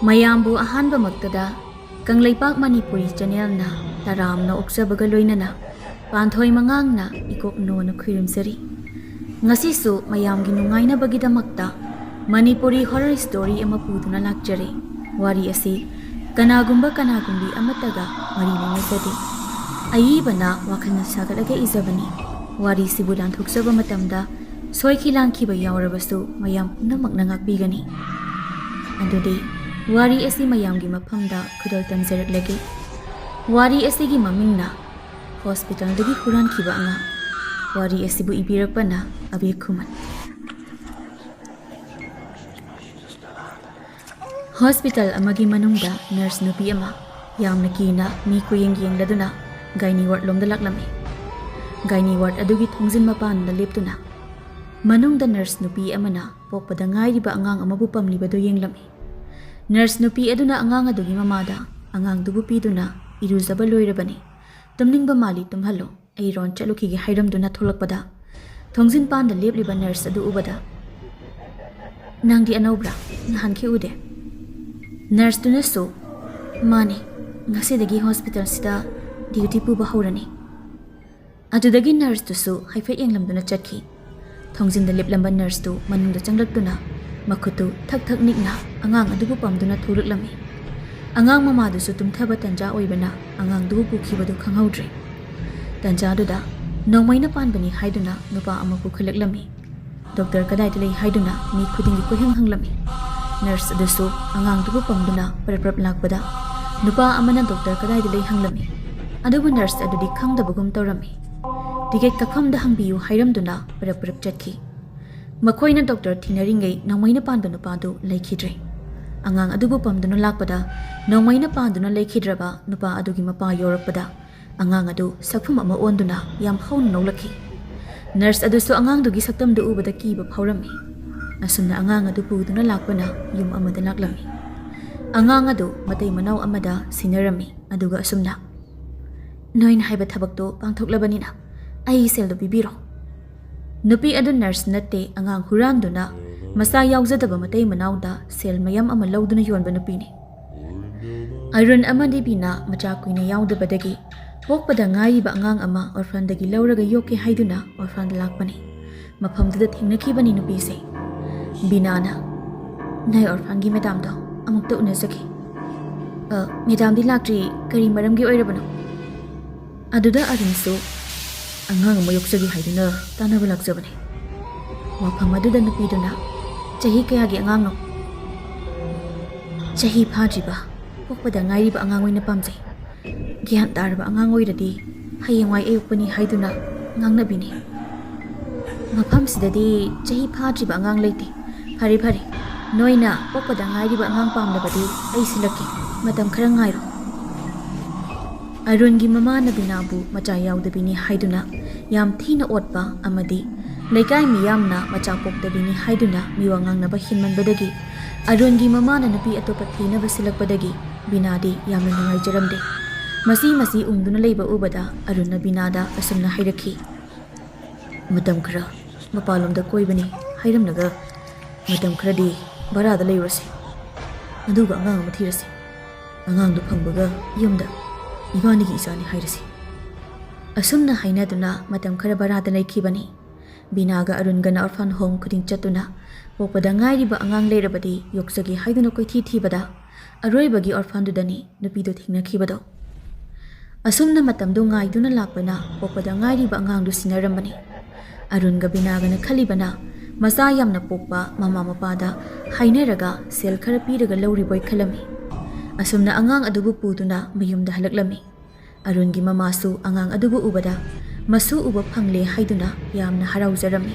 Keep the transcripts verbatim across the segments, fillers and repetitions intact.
ꯃꯌꯥꯝꯕꯨ ꯑꯍꯥꯟꯕꯃꯛꯇꯗ ꯀꯪꯂꯩꯄꯥꯛ ꯃꯅꯤꯄꯨꯔꯤ ꯆꯦꯅꯦꯜꯅ ꯇꯔꯥꯝꯅ ꯑꯣꯛꯆꯕꯒ ꯂꯣꯏꯅꯅ ꯄꯥꯟꯊꯣꯏ ꯃꯉꯥꯡꯅ ꯏꯀꯣꯛ ꯅꯣꯅ ꯈꯨꯔꯨꯝꯖꯔꯤ꯫ ꯉꯁꯤꯁꯨ ꯃꯌꯥꯝꯒꯤ ꯅꯨꯡꯉꯥꯏꯅꯕꯒꯤꯗꯃꯛꯇ ꯃꯅꯤꯄꯨꯔꯤ ꯍꯣꯔꯔ ꯁ꯭ꯇꯣꯔꯤ ꯑꯃ ꯄꯨꯗꯨꯅ ꯂꯥꯛꯆꯔꯤ꯫ ꯋꯥꯔꯤ ꯑꯁꯤ ꯀꯅꯥꯒꯨꯝꯕ ꯀꯅꯥꯒꯨꯝꯕꯤ ꯑꯃꯠꯇꯒ ꯃꯔꯤ ꯂꯩꯅꯖꯗꯦ꯫ ꯑꯏꯕꯅ ꯋꯥꯈꯜꯅ ꯁꯥꯒꯠꯂꯒ ꯏꯖꯕꯅꯤ꯫ ꯋꯥꯔꯤꯁꯤꯕꯨ ꯂꯥꯟꯊꯣꯛꯆꯕ ꯃꯇꯝꯗ ꯁꯣꯏꯈꯤ ꯂꯥꯟꯈꯤꯕ ꯌꯥꯎꯔꯕꯁꯨ ꯃꯌꯥꯝ ꯄꯨꯝꯅꯃꯛꯅ ꯉꯥꯛꯄꯤꯒꯅꯤ꯫ ꯑꯗꯨꯗꯤ ꯋꯥꯔꯤ ꯑꯁꯤ ꯃꯌꯥꯝꯒꯤ ꯃꯐꯝꯗ ꯈꯨꯗꯣꯜ ꯇꯝꯖꯔꯛꯂꯒꯦ꯫ ꯋꯥꯔꯤ ꯑꯁꯤꯒꯤ ꯃꯃꯤꯡꯅ ꯍꯣꯁꯄꯤꯇꯥꯜꯗꯒꯤ ꯍꯨꯔꯥꯟꯈꯤꯕ ꯑꯉꯥꯡ꯫ ꯋꯥꯔꯤ ꯑꯁꯤꯕꯨ ꯏꯕꯤꯔꯛꯄꯅ ꯑꯕꯦꯛ ꯈꯨꯃꯟ꯫ ꯍꯣꯁꯄꯤꯇꯥꯜ ꯑꯃꯒꯤ ꯃꯅꯨꯡꯗ ꯅꯔꯁ ꯅꯨꯄꯤ ꯑꯃ ꯌꯥꯝꯅ ꯀꯤꯅ ꯃꯤ ꯈꯨꯌꯦꯡ ꯌꯦꯡꯂꯗꯨꯅ ꯒꯥꯏꯅꯤ ꯋꯥꯔꯗ ꯂꯣꯝꯗ ꯂꯥꯛꯂꯝꯃꯤ꯫ ꯒꯥꯏꯅꯤ ꯋꯥꯔꯗ ꯑꯗꯨꯒꯤ ꯊꯣꯡꯖꯤꯟ ꯃꯄꯥꯟꯗ ꯂꯦꯞꯇꯨꯅ ꯃꯅꯨꯡꯗ ꯅꯔꯁ ꯅꯨꯄꯤ ꯑꯃꯅ ꯄꯣꯛꯄꯗ ꯉꯥꯏꯔꯤꯕ ꯑꯉꯥꯡ ꯑꯃꯕꯨ ꯄꯝꯂꯤꯕꯗꯨ ꯌꯦꯡꯂꯝꯃꯤ꯫ ꯅꯔꯁ ꯅꯨꯄꯤ ꯑꯗꯨꯅ ꯑꯉꯥꯡ ꯑꯗꯨꯒꯤ ꯃꯃꯥꯗ ꯑꯉꯥꯡꯗꯨꯕꯨ ꯄꯤꯗꯨꯅ, "ꯏꯔꯨꯖꯕ ꯂꯣꯏꯔꯕꯅꯤ, ꯇꯨꯝꯅꯤꯡꯕ ꯃꯥꯜꯂꯤ, ꯇꯨꯝꯍꯜꯂꯨ, ꯑꯩ ꯔꯣꯟ ꯆꯠꯂꯨꯈꯤꯒꯦ" ꯍꯥꯏꯔꯝꯗꯨꯅ ꯊꯣꯛꯂꯛꯄꯗ, ꯊꯣꯡꯖꯤꯟ ꯄꯥꯟꯗ ꯂꯦꯞꯂꯤꯕ ꯅꯔꯁ ꯑꯗꯨ ꯎꯕꯗ, "ꯅꯪꯗꯤ ꯑꯅꯧꯕ꯭ꯔꯥ? ꯅꯍꯥꯟꯈꯩ ꯎꯗꯦ꯫" ꯅꯔꯁꯇꯨꯅꯁꯨ, "ꯃꯥꯅꯦ, ꯉꯁꯤꯗꯒꯤ ꯍꯣꯁꯄꯤꯇꯥꯜꯁꯤꯗ ꯗ꯭ꯌꯨꯇꯤ ꯄꯨꯕ ꯍꯧꯔꯅꯤ꯫" ꯑꯗꯨꯗꯒꯤ ꯅꯔꯁꯇꯨꯁꯨ ꯍꯥꯏꯐꯦꯠ ꯌꯦꯡꯂꯝꯗꯨꯅ ꯆꯠꯈꯤ꯫ ꯊꯣꯡꯖꯤꯟꯗ ꯂꯦꯞꯂꯝꯕ ꯅꯔꯁꯇꯨ ꯃꯅꯨꯡꯗ ꯆꯪꯂꯛꯇꯨꯅ ꯃꯈꯨꯠꯇꯨ ꯊꯛ ꯊꯛ ꯅꯤꯛꯅ ꯑꯉꯥꯡ ꯑꯗꯨꯕꯨ ꯄꯝꯗꯨꯅ ꯊꯣꯛꯂꯛꯂꯝꯃꯤ꯫ ꯑꯉꯥꯡ ꯃꯃꯥꯗꯨꯁꯨ ꯇꯨꯝꯊꯕ ꯇꯟꯖꯥ ꯑꯣꯏꯕꯅ ꯑꯉꯥꯡꯗꯨꯕꯨ ꯄꯨꯈꯤꯕꯗꯨ ꯈꯪꯍꯧꯗ꯭ꯔꯦ꯫ ꯇꯟꯖꯥꯗꯨꯗ ꯅꯣꯡꯃꯩꯅ ꯄꯥꯟꯕꯅꯤ ꯍꯥꯏꯗꯨꯅ ꯅꯨꯄꯥ ꯑꯃ ꯄꯨꯈꯠꯂꯛꯂꯝꯃꯤ꯫ ꯗꯣꯛꯇꯔ ꯀꯗꯥꯏꯗ ꯂꯩ ꯍꯥꯏꯗꯨꯅ ꯃꯤ ꯈꯨꯗꯤꯡꯒꯤ ꯀꯣꯏꯍꯪ ꯍꯪꯂꯝꯃꯤ꯫ ꯅꯔꯁ ꯑꯗꯨꯁꯨ ꯑꯉꯥꯡꯗꯨꯕꯨ ꯄꯝꯗꯨꯅ ꯄꯔꯞ ꯄꯔꯞ ꯂꯥꯛꯄꯗ ꯅꯨꯄꯥ ꯑꯃꯅ ꯗꯣꯛꯇꯔ ꯀꯗꯥꯏꯗ ꯂꯩ ꯍꯪꯂꯝꯃꯤ꯫ ꯑꯗꯨꯕꯨ ꯅꯔꯁ ꯑꯗꯨꯗꯤ ꯈꯪꯗꯕꯒꯨꯝ ꯇꯧꯔꯝꯃꯤ꯫ ꯇꯤꯀꯦꯠ ꯀꯛꯐꯝꯗ ꯍꯪꯕꯤꯌꯨ ꯍꯥꯏꯔꯝꯗꯨꯅ ꯄꯔꯞ ꯄꯔꯞ ꯆꯠꯈꯤ꯫ ꯃꯈꯣꯏꯅ ꯗꯣꯛꯇꯔ ꯊꯤꯅꯔꯤꯉꯩ ꯅꯣꯡꯃꯩꯅ ꯄꯥꯟꯕ ꯅꯨꯄꯥꯗꯨ ꯂꯩꯈꯤꯗ꯭ꯔꯦ꯫ ꯑꯉꯥꯡ ꯑꯗꯨꯕꯨ ꯄꯝꯗꯨꯅ ꯂꯥꯛꯄꯗ ꯅꯣꯡꯃꯩꯅ ꯄꯥꯟꯗꯨꯅ ꯂꯩꯈꯤꯗ꯭ꯔꯕ ꯅꯨꯄꯥ ꯑꯗꯨꯒꯤ ꯃꯄꯥ ꯌꯧꯔꯛꯄꯗ ꯑꯉꯥꯡ ꯑꯗꯨ ꯁꯛꯐꯝ ꯑꯃ ꯑꯣꯟꯗꯨꯅ ꯌꯥꯝ ꯍꯧꯅ ꯅꯣꯛꯂꯛꯈꯤ꯫ ꯅꯔꯁ ꯑꯗꯨꯁꯨ ꯑꯉꯥꯡꯗꯨꯒꯤ ꯁꯛꯇꯝꯗꯨ ꯎꯕꯗ ꯀꯤꯕ ꯐꯥꯎꯔꯝꯃꯤ꯫ ꯑꯁꯨꯝꯅ ꯑꯉꯥꯡ ꯑꯗꯨ ꯄꯨꯗꯨꯅ ꯂꯥꯛꯄꯅ ꯌꯨꯝ ꯑꯃꯗ ꯂꯥꯛꯂꯝꯃꯤ꯫ ꯑꯉꯥꯡ ꯑꯗꯨ ꯃꯇꯩ ꯃꯅꯥꯎ ꯑꯃꯗ ꯁꯤꯟꯅꯔꯝꯃꯤ, ꯑꯗꯨꯒ ꯑꯁꯨꯝꯅ, "ꯅꯣꯏꯅ ꯍꯥꯏꯕ ꯊꯕꯛꯇꯣ ꯄꯥꯡꯊꯣꯛꯂꯕꯅꯤꯅ ꯑꯩꯒꯤ ꯁꯦꯜꯗꯣ ꯄꯤꯕꯤꯔꯣ꯫" ꯅꯨꯄꯤ ꯑꯗꯨ ꯅꯔꯁ ꯅꯠꯇꯦ, ꯑꯉꯥꯡ ꯍꯨꯔꯥꯟꯗꯨꯅ ꯃꯆꯥ ꯌꯥꯎꯖꯗꯕ ꯃꯇꯩ ꯃꯅꯥꯎꯗ ꯁꯦꯜ ꯃꯌꯥꯝ ꯑꯃ ꯂꯧꯗꯨꯅ ꯌꯣꯟꯕ ꯅꯨꯄꯤꯅꯤ꯫ ꯑꯔꯨꯟ ꯑꯃꯗꯤ ꯕꯤꯅꯥ ꯃꯆꯥ ꯀꯨꯏꯅ ꯌꯥꯎꯗꯕꯗꯒꯤ ꯄꯣꯛꯄꯗ ꯉꯥꯏꯔꯤꯕ ꯑꯉꯥꯡ ꯑꯃ ꯑꯣꯔꯐꯥꯟꯗꯒꯤ ꯂꯧꯔꯒ ꯌꯣꯛꯀꯦ ꯍꯥꯏꯗꯨꯅ ꯑꯣꯔꯐꯥꯟꯗ ꯂꯥꯛꯄꯅꯤ꯫ ꯃꯐꯝꯗꯨꯗ ꯊꯦꯡꯅꯈꯤꯕꯅꯤ ꯅꯨꯄꯤꯁꯦ꯫ ꯕꯤꯅꯥꯅ, "ꯅꯣꯏ ꯑꯣꯔꯐꯥꯟꯒꯤ ꯃꯦꯗꯥꯝꯗꯣ ꯑꯃꯨꯛꯇ ꯎꯅꯖꯒꯦ꯫" "ꯑ, ꯃꯦꯗꯥꯝꯗꯤ ꯂꯥꯛꯇ꯭ꯔꯤ, ꯀꯔꯤ ꯃꯔꯝꯒꯤ ꯑꯣꯏꯔꯕꯅꯣ?" ꯑꯗꯨꯗ ꯑꯔꯨꯟꯁꯨ, "ꯑꯉꯥꯡ ꯑꯃ ꯌꯣꯛꯆꯒꯦ ꯍꯥꯏꯗꯨꯅ ꯇꯥꯟꯅꯕ ꯂꯥꯛꯆꯕꯅꯤ꯫" ꯃꯐꯝ ꯑꯗꯨꯗ ꯅꯨꯄꯤꯗꯨꯅ, "ꯆꯍꯤ ꯀꯌꯥꯒꯤ ꯑꯉꯥꯡꯅꯣ?" "ꯆꯍꯤ ꯐꯥꯗ꯭ꯔꯤꯕ, ꯄꯣꯛꯄꯗ ꯉꯥꯏꯔꯤꯕ ꯑꯉꯥꯡ ꯑꯣꯏꯅ ꯄꯥꯝꯖꯩ꯫ ꯒ꯭ꯌꯥꯟ ꯇꯥꯔꯕ ꯑꯉꯥꯡ ꯑꯣꯏꯔꯗꯤ ꯍꯌꯦꯡꯋꯥꯏ ꯑꯌꯣꯛꯄꯅꯤ ꯍꯥꯏꯗꯨꯅ ꯉꯥꯡꯅꯕꯤꯅꯤ꯫ ꯃꯐꯝꯁꯤꯗꯗꯤ ꯆꯍꯤ ꯐꯥꯗ꯭ꯔꯤꯕ ꯑꯉꯥꯡ ꯂꯩꯇꯦ꯫ ꯐꯔꯦ, ꯐꯔꯦ, ꯅꯣꯏꯅ ꯄꯣꯛꯄꯗ ꯉꯥꯏꯔꯤꯕ ꯑꯉꯥꯡ ꯄꯥꯝꯂꯕꯗꯤ ꯑꯩ ꯁꯤꯜꯂꯛꯀꯦ꯫ ꯃꯇꯝ ꯈꯔ ꯉꯥꯏꯔꯣ꯫" ꯑꯔꯨꯟꯒꯤ ꯃꯃꯥꯅ ꯕꯤꯅꯥꯕꯨ ꯃꯆꯥ ꯌꯥꯎꯗꯕꯤꯅꯤ ꯍꯥꯏꯗꯨꯅ ꯌꯥꯝ ꯊꯤꯅ ꯑꯣꯠꯄ ꯑꯃꯗꯤ ꯂꯩꯀꯥꯏ ꯃꯤꯌꯥꯝꯅ ꯃꯆꯥ ꯄꯣꯛꯇꯕꯤꯅꯤ ꯍꯥꯏꯗꯨꯅ ꯃꯤꯋꯥ ꯉꯥꯡꯅꯕ ꯍꯦꯟꯃꯟꯕꯗꯒꯤ ꯑꯔꯨꯟꯒꯤ ꯃꯃꯥꯅ ꯅꯨꯄꯤ ꯑꯇꯣꯞꯄ ꯊꯤꯅꯕ ꯁꯤꯜꯂꯛꯄꯗꯒꯤ ꯕꯤꯅꯥꯗꯤ ꯌꯥꯝꯅ ꯅꯨꯡꯉꯥꯏꯖꯔꯝꯗꯦ꯫ ꯃꯁꯤ ꯃꯁꯤ ꯎꯪꯗꯨꯅ ꯂꯩꯕ ꯎꯕꯗ ꯑꯔꯨꯟꯅ ꯕꯤꯅꯥꯗ ꯑꯁꯨꯝꯅ ꯍꯥꯏꯔꯛꯈꯤ, "ꯃꯇꯝ ꯈꯔ ꯃꯄꯥꯟꯂꯣꯝꯗ ꯀꯣꯏꯕꯅꯤ ꯍꯥꯏꯔꯝꯂꯒ ꯃꯇꯝ ꯈꯔꯗꯤ ꯚꯔꯥꯗ ꯂꯩꯔꯨꯔꯁꯤ꯫ ꯑꯗꯨꯒ ꯑꯉꯥꯡ ꯑꯃ ꯊꯤꯔꯁꯤ꯫ ꯑꯉꯥꯡꯗꯨ ꯐꯪꯕꯒ ꯌꯨꯝꯗ ꯏꯕꯥꯅꯤꯒꯤ ꯏꯆꯥꯅꯤ ꯍꯥꯏꯔꯁꯤ꯫" ꯑꯁꯨꯝꯅ ꯍꯥꯏꯅꯗꯨꯅ ꯃꯇꯝ ꯈꯔ ꯚꯔꯥꯗ ꯂꯩꯈꯤꯕꯅꯤ꯫ ꯕꯤꯅꯥꯒ ꯑꯔꯨꯟꯒꯅ ꯑꯣꯔꯐꯥꯟ ꯍꯣꯝ ꯈꯨꯗꯤꯡ ꯆꯠꯇꯨꯅ ꯄꯣꯛꯄꯗ ꯉꯥꯏꯔꯤꯕ ꯑꯉꯥꯡ ꯂꯩꯔꯕꯗꯤ ꯌꯣꯛꯆꯒꯦ ꯍꯥꯏꯗꯨꯅ ꯀꯣꯏꯊꯤ ꯊꯤꯕꯗ ꯑꯔꯣꯏꯕꯒꯤ ꯑꯣꯔꯐꯥꯟꯗꯨꯗꯅꯤ ꯅꯨꯄꯤꯗꯨ ꯊꯦꯡꯅꯈꯤꯕꯗꯣ꯫ ꯑꯁꯨꯝꯅ ꯃꯇꯝꯗꯨ ꯉꯥꯏꯗꯨꯅ ꯂꯥꯛꯄꯅ ꯄꯣꯛꯄꯗ ꯉꯥꯏꯔꯤꯕ ꯑꯉꯥꯡꯗꯨ ꯁꯤꯟꯅꯔꯝꯕꯅꯤ꯫ ꯑꯔꯨꯟꯒ ꯕꯤꯅꯥꯒꯅ ꯈꯜꯂꯤꯕꯅ ꯃꯆꯥ ꯌꯥꯝꯅ ꯄꯣꯛꯄ ꯃꯃꯥ ꯃꯄꯥꯗ ꯍꯥꯏꯅꯔꯒ ꯁꯦꯜ ꯈꯔ ꯄꯤꯔꯒ ꯂꯧꯔꯤꯕꯣꯏ ꯈꯜꯂꯝꯃꯤ꯫ ꯑꯁꯨꯝꯅ ꯑꯉꯥꯡ ꯑꯗꯨꯕꯨ ꯄꯨꯗꯨꯅ ꯃꯌꯨꯝꯗ ꯍꯜꯂꯛꯂꯝꯃꯤ꯫ ꯑꯔꯨꯟꯒꯤ ꯃꯃꯥꯁꯨ ꯑꯉꯥꯡ ꯑꯗꯨꯕꯨ ꯎꯕꯗ ꯃꯁꯨ ꯎꯕ ꯐꯪꯂꯦ ꯍꯥꯏꯗꯨꯅ ꯌꯥꯝꯅ ꯍꯔꯥꯎꯖꯔꯝꯃꯤ꯫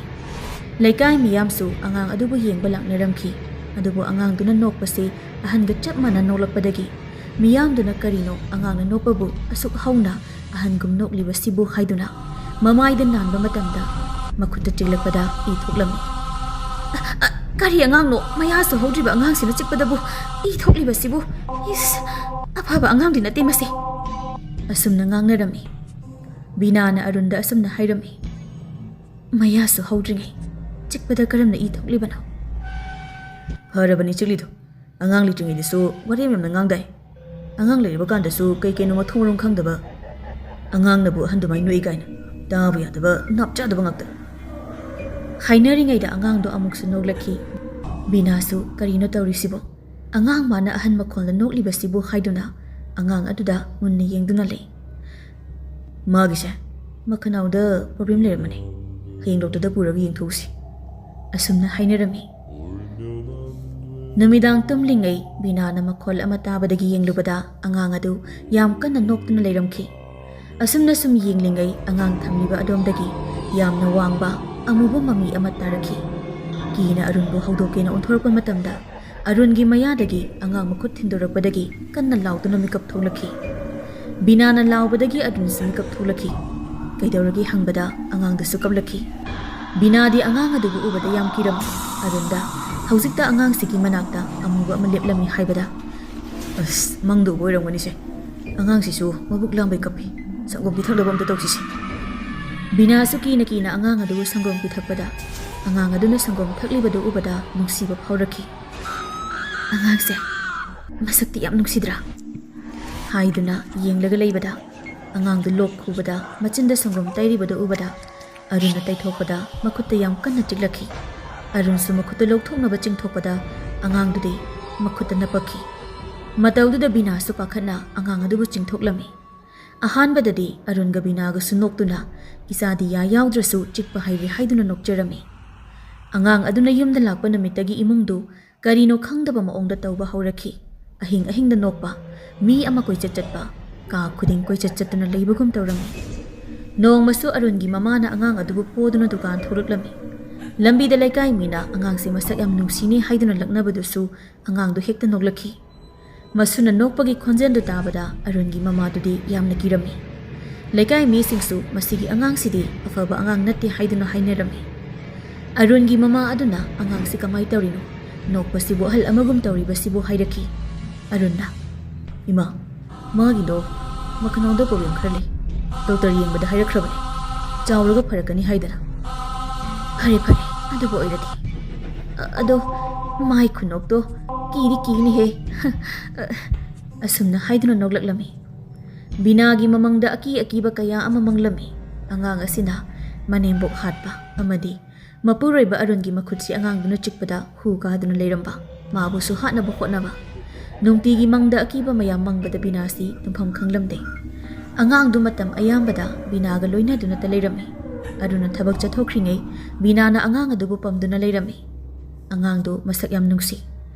ꯂꯩꯀꯥꯏ ꯃꯤꯌꯥꯝꯁꯨ ꯑꯉꯥꯡ ꯑꯗꯨꯕꯨ ꯌꯦꯡꯕ ꯂꯥꯛꯅꯔꯝꯈꯤ꯫ ꯑꯗꯨꯕꯨ ꯑꯉꯥꯡꯗꯨꯅ ꯅꯣꯛꯄꯁꯤ ꯑꯍꯟꯒ ꯆꯞ ꯃꯥꯟꯅ ꯅꯣꯛꯂꯛꯄꯗꯒꯤ ꯃꯤꯌꯥꯝꯗꯨꯅ ꯀꯔꯤꯅꯣ ꯑꯉꯥꯡꯅ ꯅꯣꯛꯄꯕꯨ ꯑꯁꯨꯛ ꯍꯧꯅ ꯑꯍꯟꯒꯨꯝ ꯅꯣꯛꯂꯤꯕꯁꯤꯕꯨ ꯍꯥꯏꯗꯨꯅ ꯃꯃꯥꯏꯗ ꯅꯥꯟꯕ ꯃꯇꯝꯗ ꯃꯈꯨꯠꯇ ꯆꯤꯛꯂꯛꯄꯗ ꯏ ꯊꯣꯛꯂꯝꯃꯤ꯫ "ꯑ, ꯑ, ꯀꯔꯤ ꯑꯉꯥꯡꯅꯣ? ꯃꯌꯥꯁꯨ ꯍꯧꯗ꯭ꯔꯤꯕ ꯑꯉꯥꯡꯁꯤꯅ ꯆꯤꯛꯄꯗꯕꯨ ꯏ ꯊꯣꯛꯂꯤꯕꯁꯤꯕꯨ? ꯏꯁ, ꯑꯐꯕ ꯑꯉꯥꯡꯗꯤ ꯅꯠꯇꯦ ꯃꯁꯤ꯫" ꯑꯁꯨꯝꯅ ꯉꯥꯡꯅꯔꯝꯃꯤ꯫ ꯕꯤꯅꯥꯅ ꯑꯔꯨꯟꯗ ꯑꯁꯨꯝꯅ ꯍꯥꯏꯔꯝꯃꯤ, ꯃꯌꯥꯁꯨ ꯍꯧꯗ꯭ꯔꯤꯉꯩ ꯆꯤꯛꯄꯗ ꯀꯔꯝꯅ ꯏ ꯊꯣꯛꯂꯤꯕꯅꯣ? ꯐꯔꯕꯅꯤ ꯆꯤꯛꯂꯤꯗꯣ꯫ ꯑꯉꯥꯡ ꯂꯩꯇ꯭ꯔꯤꯉꯩꯗꯁꯨ ꯋꯥꯔꯦꯝ ꯌꯥꯝꯅ ꯉꯥꯡꯗꯥꯏ꯫ ꯑꯉꯥꯡ ꯂꯩꯔꯕ ꯀꯥꯟꯗꯁꯨ ꯀꯩ ꯀꯩꯅꯣ ꯃꯊꯣꯡ ꯃꯔꯝ ꯈꯪꯗꯕ꯫ ꯑꯉꯥꯡꯅꯕꯨ ꯑꯍꯟ ꯑꯗꯨꯃꯥꯏꯅ ꯅꯣꯛꯏ ꯀꯥꯏꯅ꯫ ꯇꯥꯕ ꯌꯥꯗꯕ, ꯅꯥꯞ ꯆꯥꯗꯕ ꯉꯥꯛꯇ꯫ ꯍꯥꯏꯅꯔꯤꯉꯩꯗ ꯑꯉꯥꯡꯗꯣ ꯑꯃꯨꯛꯁꯨ ꯅꯣꯛꯂꯛꯈꯤ꯫ ꯕꯤꯅꯥꯁꯨ "ꯀꯔꯤꯅꯣ ꯇꯧꯔꯤꯁꯤꯕꯣ? ꯑꯉꯥꯡ ꯃꯥꯅ ꯑꯍꯟ ꯃꯈꯣꯜꯗ ꯅꯣꯛꯂꯤꯕꯁꯤꯕꯨ?" ꯍꯥꯏꯗꯨꯅ ꯑꯉꯥꯡ ꯑꯗꯨꯗ ꯃꯨꯟꯅ ꯌꯦꯡꯗꯨꯅ ꯂꯩ꯫ "ꯃꯥꯒꯤꯁꯦ ꯃꯈꯅꯥꯎꯗ ꯄ꯭ꯔꯣꯕ꯭ꯂꯦꯝ ꯂꯩꯔꯝꯃꯅꯤ꯫ ꯍꯌꯦꯡ ꯗꯣꯛꯇꯔꯗ ꯄꯨꯔꯒ ꯌꯦꯡꯊꯣꯛꯎꯁꯤ," ꯑꯁꯨꯝꯅ ꯍꯥꯏꯅꯔꯝꯃꯤ꯫ ꯅꯨꯃꯤꯗꯥꯡ ꯇꯨꯝꯂꯤꯉꯩ ꯕꯤꯅꯥꯅ ꯃꯈꯣꯜ ꯑꯃ ꯇꯥꯕꯗꯒꯤ ꯌꯦꯡꯂꯨꯕꯗ ꯑꯉꯥꯡ ꯑꯗꯨ ꯌꯥꯝ ꯀꯟꯅ ꯅꯣꯛꯇꯨꯅ ꯂꯩꯔꯝꯈꯤ꯫ ꯑꯁꯨꯝꯅ ꯁꯨꯝ ꯌꯦꯡꯂꯤꯉꯩ ꯑꯉꯥꯡ ꯊꯝꯂꯤꯕ ꯑꯗꯣꯝꯗꯒꯤ ꯌꯥꯝꯅ ꯋꯥꯡꯕ ꯑꯃꯨꯕ ꯃꯃꯤ ꯑꯃ ꯇꯥꯔꯛꯈꯤ꯫ ꯀꯤꯅ ꯑꯔꯨꯟꯕꯨ ꯍꯧꯗꯣꯛꯀꯦꯅ ꯑꯣꯟꯊꯣꯔꯛꯄ ꯃꯇꯝꯗ ꯑꯔꯨꯟꯒꯤ ꯃꯌꯥꯗꯒꯤ ꯑꯉꯥꯡ ꯃꯈꯨꯠ ꯊꯤꯟꯗꯣꯔꯛꯄꯗꯒꯤ ꯀꯟꯅ ꯂꯥꯎꯗꯨꯅ ꯃꯤꯀꯞ ꯊꯣꯛꯂꯛꯈꯤ꯫ ꯕꯤꯅꯥꯅ ꯂꯥꯎꯕꯗꯒꯤ ꯑꯔꯨꯟꯁꯨ ꯃꯤꯀꯞ ꯊꯣꯛꯂꯛꯈꯤ꯫ "ꯀꯩꯗꯧꯔꯒꯦ?" ꯍꯪꯕꯗ ꯑꯉꯥꯡꯗꯨꯁꯨ ꯀꯞꯂꯛꯈꯤ꯫ ꯕꯤꯅꯥꯗꯤ ꯑꯉꯥꯡ ꯑꯗꯨꯕꯨ ꯎꯕꯗ ꯌꯥꯝ ꯀꯤꯔꯝꯃꯤ꯫ ꯑꯔꯨꯟꯗ ꯍꯧꯖꯤꯛꯇ ꯑꯉꯥꯡꯁꯤꯒꯤ ꯃꯅꯥꯛꯇ ꯑꯃꯨꯕ ꯑꯃ ꯂꯦꯞꯂꯝꯃꯤ ꯍꯥꯏꯕꯗ, "ꯑꯁ, ꯃꯪꯗ ꯎꯕ ꯑꯣꯏꯔꯝꯒꯅꯤꯁꯦ꯫ ꯑꯉꯥꯡꯁꯤꯁꯨ ꯃꯕꯨꯛ ꯂꯥꯝꯕꯩ ꯀꯞꯄꯤ꯫ ꯁꯪꯒꯣꯝ ꯄꯤꯊꯛꯅꯕ ꯑꯝꯇ ꯇꯧꯁꯤꯁꯦ꯫" ꯕꯤꯅꯥꯁꯨ ꯀꯤꯅ ꯀꯤꯅ ꯑꯉꯥꯡ ꯑꯗꯨꯕꯨ ꯁꯪꯒꯣꯝ ꯄꯤꯊꯛꯄꯗ, ꯑꯉꯥꯡ ꯑꯗꯨꯅ ꯁꯪꯒꯣꯝ ꯊꯛꯂꯤꯕꯗꯨ ꯎꯕꯗ ꯅꯨꯡꯁꯤꯕ ꯐꯥꯎꯔꯛꯈꯤ꯫ "ꯑꯉꯥꯡꯁꯦ ꯃꯁꯛꯇꯤ ꯌꯥꯝ ꯅꯨꯡꯁꯤꯗ꯭ꯔꯥ?" ꯍꯥꯏꯗꯨꯅ ꯌꯦꯡꯂꯒ ꯂꯩꯕꯗ, ꯑꯉꯥꯡꯗꯨ ꯂꯣꯛ ꯈꯨꯕꯗ ꯃꯆꯤꯟꯗ ꯁꯪꯒꯣꯝ ꯇꯩꯔꯤꯕꯗꯨ ꯎꯕꯗ, ꯑꯔꯨꯟꯅ ꯇꯩꯊꯣꯛꯄꯗ ꯃꯈꯨꯠꯇ ꯌꯥꯝ ꯀꯟꯅ ꯆꯤꯛꯂꯛꯈꯤ꯫ ꯑꯔꯨꯟꯁꯨ ꯃꯈꯨꯠꯇ ꯂꯧꯊꯣꯛꯅꯕ ꯆꯤꯡꯊꯣꯛꯄꯗ, ꯑꯉꯥꯡꯗꯨꯗꯤ ꯃꯈꯨꯠꯇ ꯅꯞꯄꯛꯈꯤ꯫ ꯃꯇꯧꯗꯨꯗ ꯕꯤꯅꯥꯁꯨ ꯄꯥꯈꯠꯅ ꯑꯉꯥꯡ ꯑꯗꯨꯕꯨ ꯆꯤꯡꯊꯣꯛꯂꯝꯃꯤ꯫ ꯑꯍꯥꯟꯕꯗꯗꯤ ꯑꯔꯨꯟꯒ ꯕꯤꯅꯥꯒꯁꯨ ꯅꯣꯛꯇꯨꯅ, "ꯏꯆꯥꯗꯤ ꯌꯥ ꯌꯥꯎꯗ꯭ꯔꯁꯨ ꯆꯤꯛꯄ ꯍꯩꯔꯦ" ꯍꯥꯏꯗꯨꯅ ꯅꯣꯛꯆꯔꯝꯃꯤ꯫ ꯑꯉꯥꯡ ꯑꯗꯨꯅ ꯌꯨꯝꯗ ꯂꯥꯛꯄ ꯅꯨꯃꯤꯠꯇꯒꯤ ꯏꯃꯨꯡꯗꯨ ꯀꯔꯤꯅꯣ ꯈꯪꯗꯕ ꯃꯑꯣꯡꯗ ꯇꯧꯕ ꯍꯧꯔꯛꯈꯤ꯫ ꯑꯍꯤꯡ ꯑꯍꯤꯡꯗ ꯅꯣꯛꯄ, ꯃꯤ ꯑꯃ ꯀꯣꯏꯆꯠ ꯆꯠꯄ, ꯀꯥ ꯈꯨꯗꯤꯡ ꯀꯣꯏꯆꯠ ꯆꯠꯇꯨꯅ ꯂꯩꯕꯒꯨꯝ ꯇꯧꯔꯝꯃꯤ꯫ ꯅꯣꯡꯃꯁꯨ ꯑꯔꯨꯟꯒꯤ ꯃꯃꯥꯅ ꯑꯉꯥꯡ ꯑꯗꯨꯕꯨ ꯄꯣꯗꯨꯅ ꯗꯨꯀꯥꯟ ꯊꯣꯛꯂꯛꯂꯝꯃꯤ꯫ ꯂꯝꯕꯤꯗ ꯂꯩꯀꯥꯏ ꯃꯤꯅ ꯑꯉꯥꯡꯁꯦ ꯃꯁꯛ ꯌꯥꯝ ꯅꯨꯡꯁꯤꯅꯦ ꯍꯥꯏꯗꯨꯅ ꯂꯛꯅꯕꯗꯨꯁꯨ ꯑꯉꯥꯡꯗꯨ ꯍꯦꯛꯇ ꯅꯣꯛꯂꯛꯈꯤ꯫ ꯃꯁꯨꯅ ꯅꯣꯛꯄꯒꯤ ꯈꯣꯟꯖꯦꯜꯗꯨ ꯇꯥꯕꯗ ꯑꯔꯨꯟꯒꯤ ꯃꯃꯥꯗꯨꯗꯤ ꯌꯥꯝꯅ ꯀꯤꯔꯝꯃꯤ꯫ ꯂꯩꯀꯥꯏ ꯃꯤꯁꯤꯡꯁꯨ "ꯃꯁꯤꯒꯤ ꯑꯉꯥꯡꯁꯤꯗꯤ ꯑꯐꯕ ꯑꯉꯥꯡ ꯅꯠꯇꯦ" ꯍꯥꯏꯗꯨꯅ ꯍꯥꯏꯅꯔꯝꯃꯤ꯫ ꯑꯔꯨꯟꯒꯤ ꯃꯃꯥ ꯑꯗꯨꯅ "ꯑꯉꯥꯡꯁꯤ ꯀꯃꯥꯏ ꯇꯧꯔꯤꯅꯣ? ꯅꯣꯛꯄꯁꯤꯕꯨ ꯑꯍꯜ ꯑꯃꯒꯨꯝ ꯇꯧꯔꯤꯕꯁꯤꯕꯨ?" ꯍꯥꯏꯔꯛꯈꯤ꯫ ꯑꯔꯨꯟꯅ, "ꯏꯃꯥ, ꯃꯥꯒꯤꯗꯣ ꯃꯈꯅꯥꯎꯗ ꯄ꯭ꯔꯣꯕ꯭ꯂꯦꯝ ꯈꯔ ꯂꯩ꯫ ꯗꯣꯛꯇꯔ ꯌꯦꯡꯕꯗ ꯍꯥꯏꯔꯛꯈ꯭ꯔꯕꯅꯤ, ꯆꯥꯎꯔꯒ ꯐꯔꯛꯀꯅꯤ ꯍꯥꯏꯗꯅ꯫ "ꯐꯔꯦ, ꯐꯔꯦ, ꯑꯗꯨꯕꯨ ꯑꯣꯏꯔꯗꯤ꯫ ꯑ-, ꯑꯗꯣ ꯃꯥꯏ ꯈꯨꯅꯣꯛꯇꯣ ꯀꯤꯗꯤ ꯀꯤꯅꯤꯍꯦ꯫" ꯑ, ꯑꯁꯨꯝꯅ ꯍꯥꯏꯗꯨꯅ ꯅꯣꯛꯂꯛꯂꯝꯃꯤ꯫ ꯕꯤꯅꯥꯒꯤ ꯃꯃꯪꯗ ꯑꯀꯤ ꯑꯀꯤꯕ ꯀꯌꯥ ꯑꯃ ꯃꯪꯂꯝꯃꯤ꯫ ꯑꯉꯥꯡ ꯑꯁꯤꯅ ꯃꯅꯦꯝꯕꯣꯛ ꯍꯥꯠꯄ ꯑꯃꯗꯤ ꯃꯄꯨꯔꯣꯏꯕ ꯑꯔꯨꯟꯒꯤ ꯃꯈꯨꯠꯁꯤ ꯑꯉꯥꯡꯗꯨꯅ ꯆꯤꯛꯄꯗ ꯍꯨ ꯀꯥꯗꯨꯅ ꯂꯩꯔꯝꯕ, ꯃꯥꯕꯨꯁꯨ ꯍꯥꯠꯅꯕ ꯍꯣꯠꯅꯕ꯫ ꯅꯨꯡꯇꯤꯒꯤ ꯃꯪꯗ ꯑꯀꯤꯕ ꯃꯌꯥꯝ ꯃꯪꯕꯗ ꯕꯤꯅꯥꯁꯤ ꯇꯨꯝꯐꯝ ꯈꯪꯂꯝꯗꯦ꯫ ꯑꯉꯥꯡꯗꯨ ꯃꯇꯝ ꯑꯌꯥꯝꯕꯗ ꯕꯤꯅꯥꯒ ꯂꯣꯏꯅꯗꯨꯅꯇ ꯂꯩꯔꯝꯃꯤ꯫ ꯑꯔꯨꯟꯅ ꯊꯕꯛ ꯆꯠꯊꯣꯛꯈ꯭ꯔꯤꯉꯩ ꯕꯤꯅꯥꯅ ꯑꯉꯥꯡ ꯑꯗꯨꯕꯨ ꯄꯝꯗꯨꯅ ꯂꯩꯔꯝꯃꯤ꯫ ꯑꯉꯥꯡꯗꯨ ꯃꯁꯛ ꯌꯥꯝ ꯅꯨꯡꯁꯤ꯫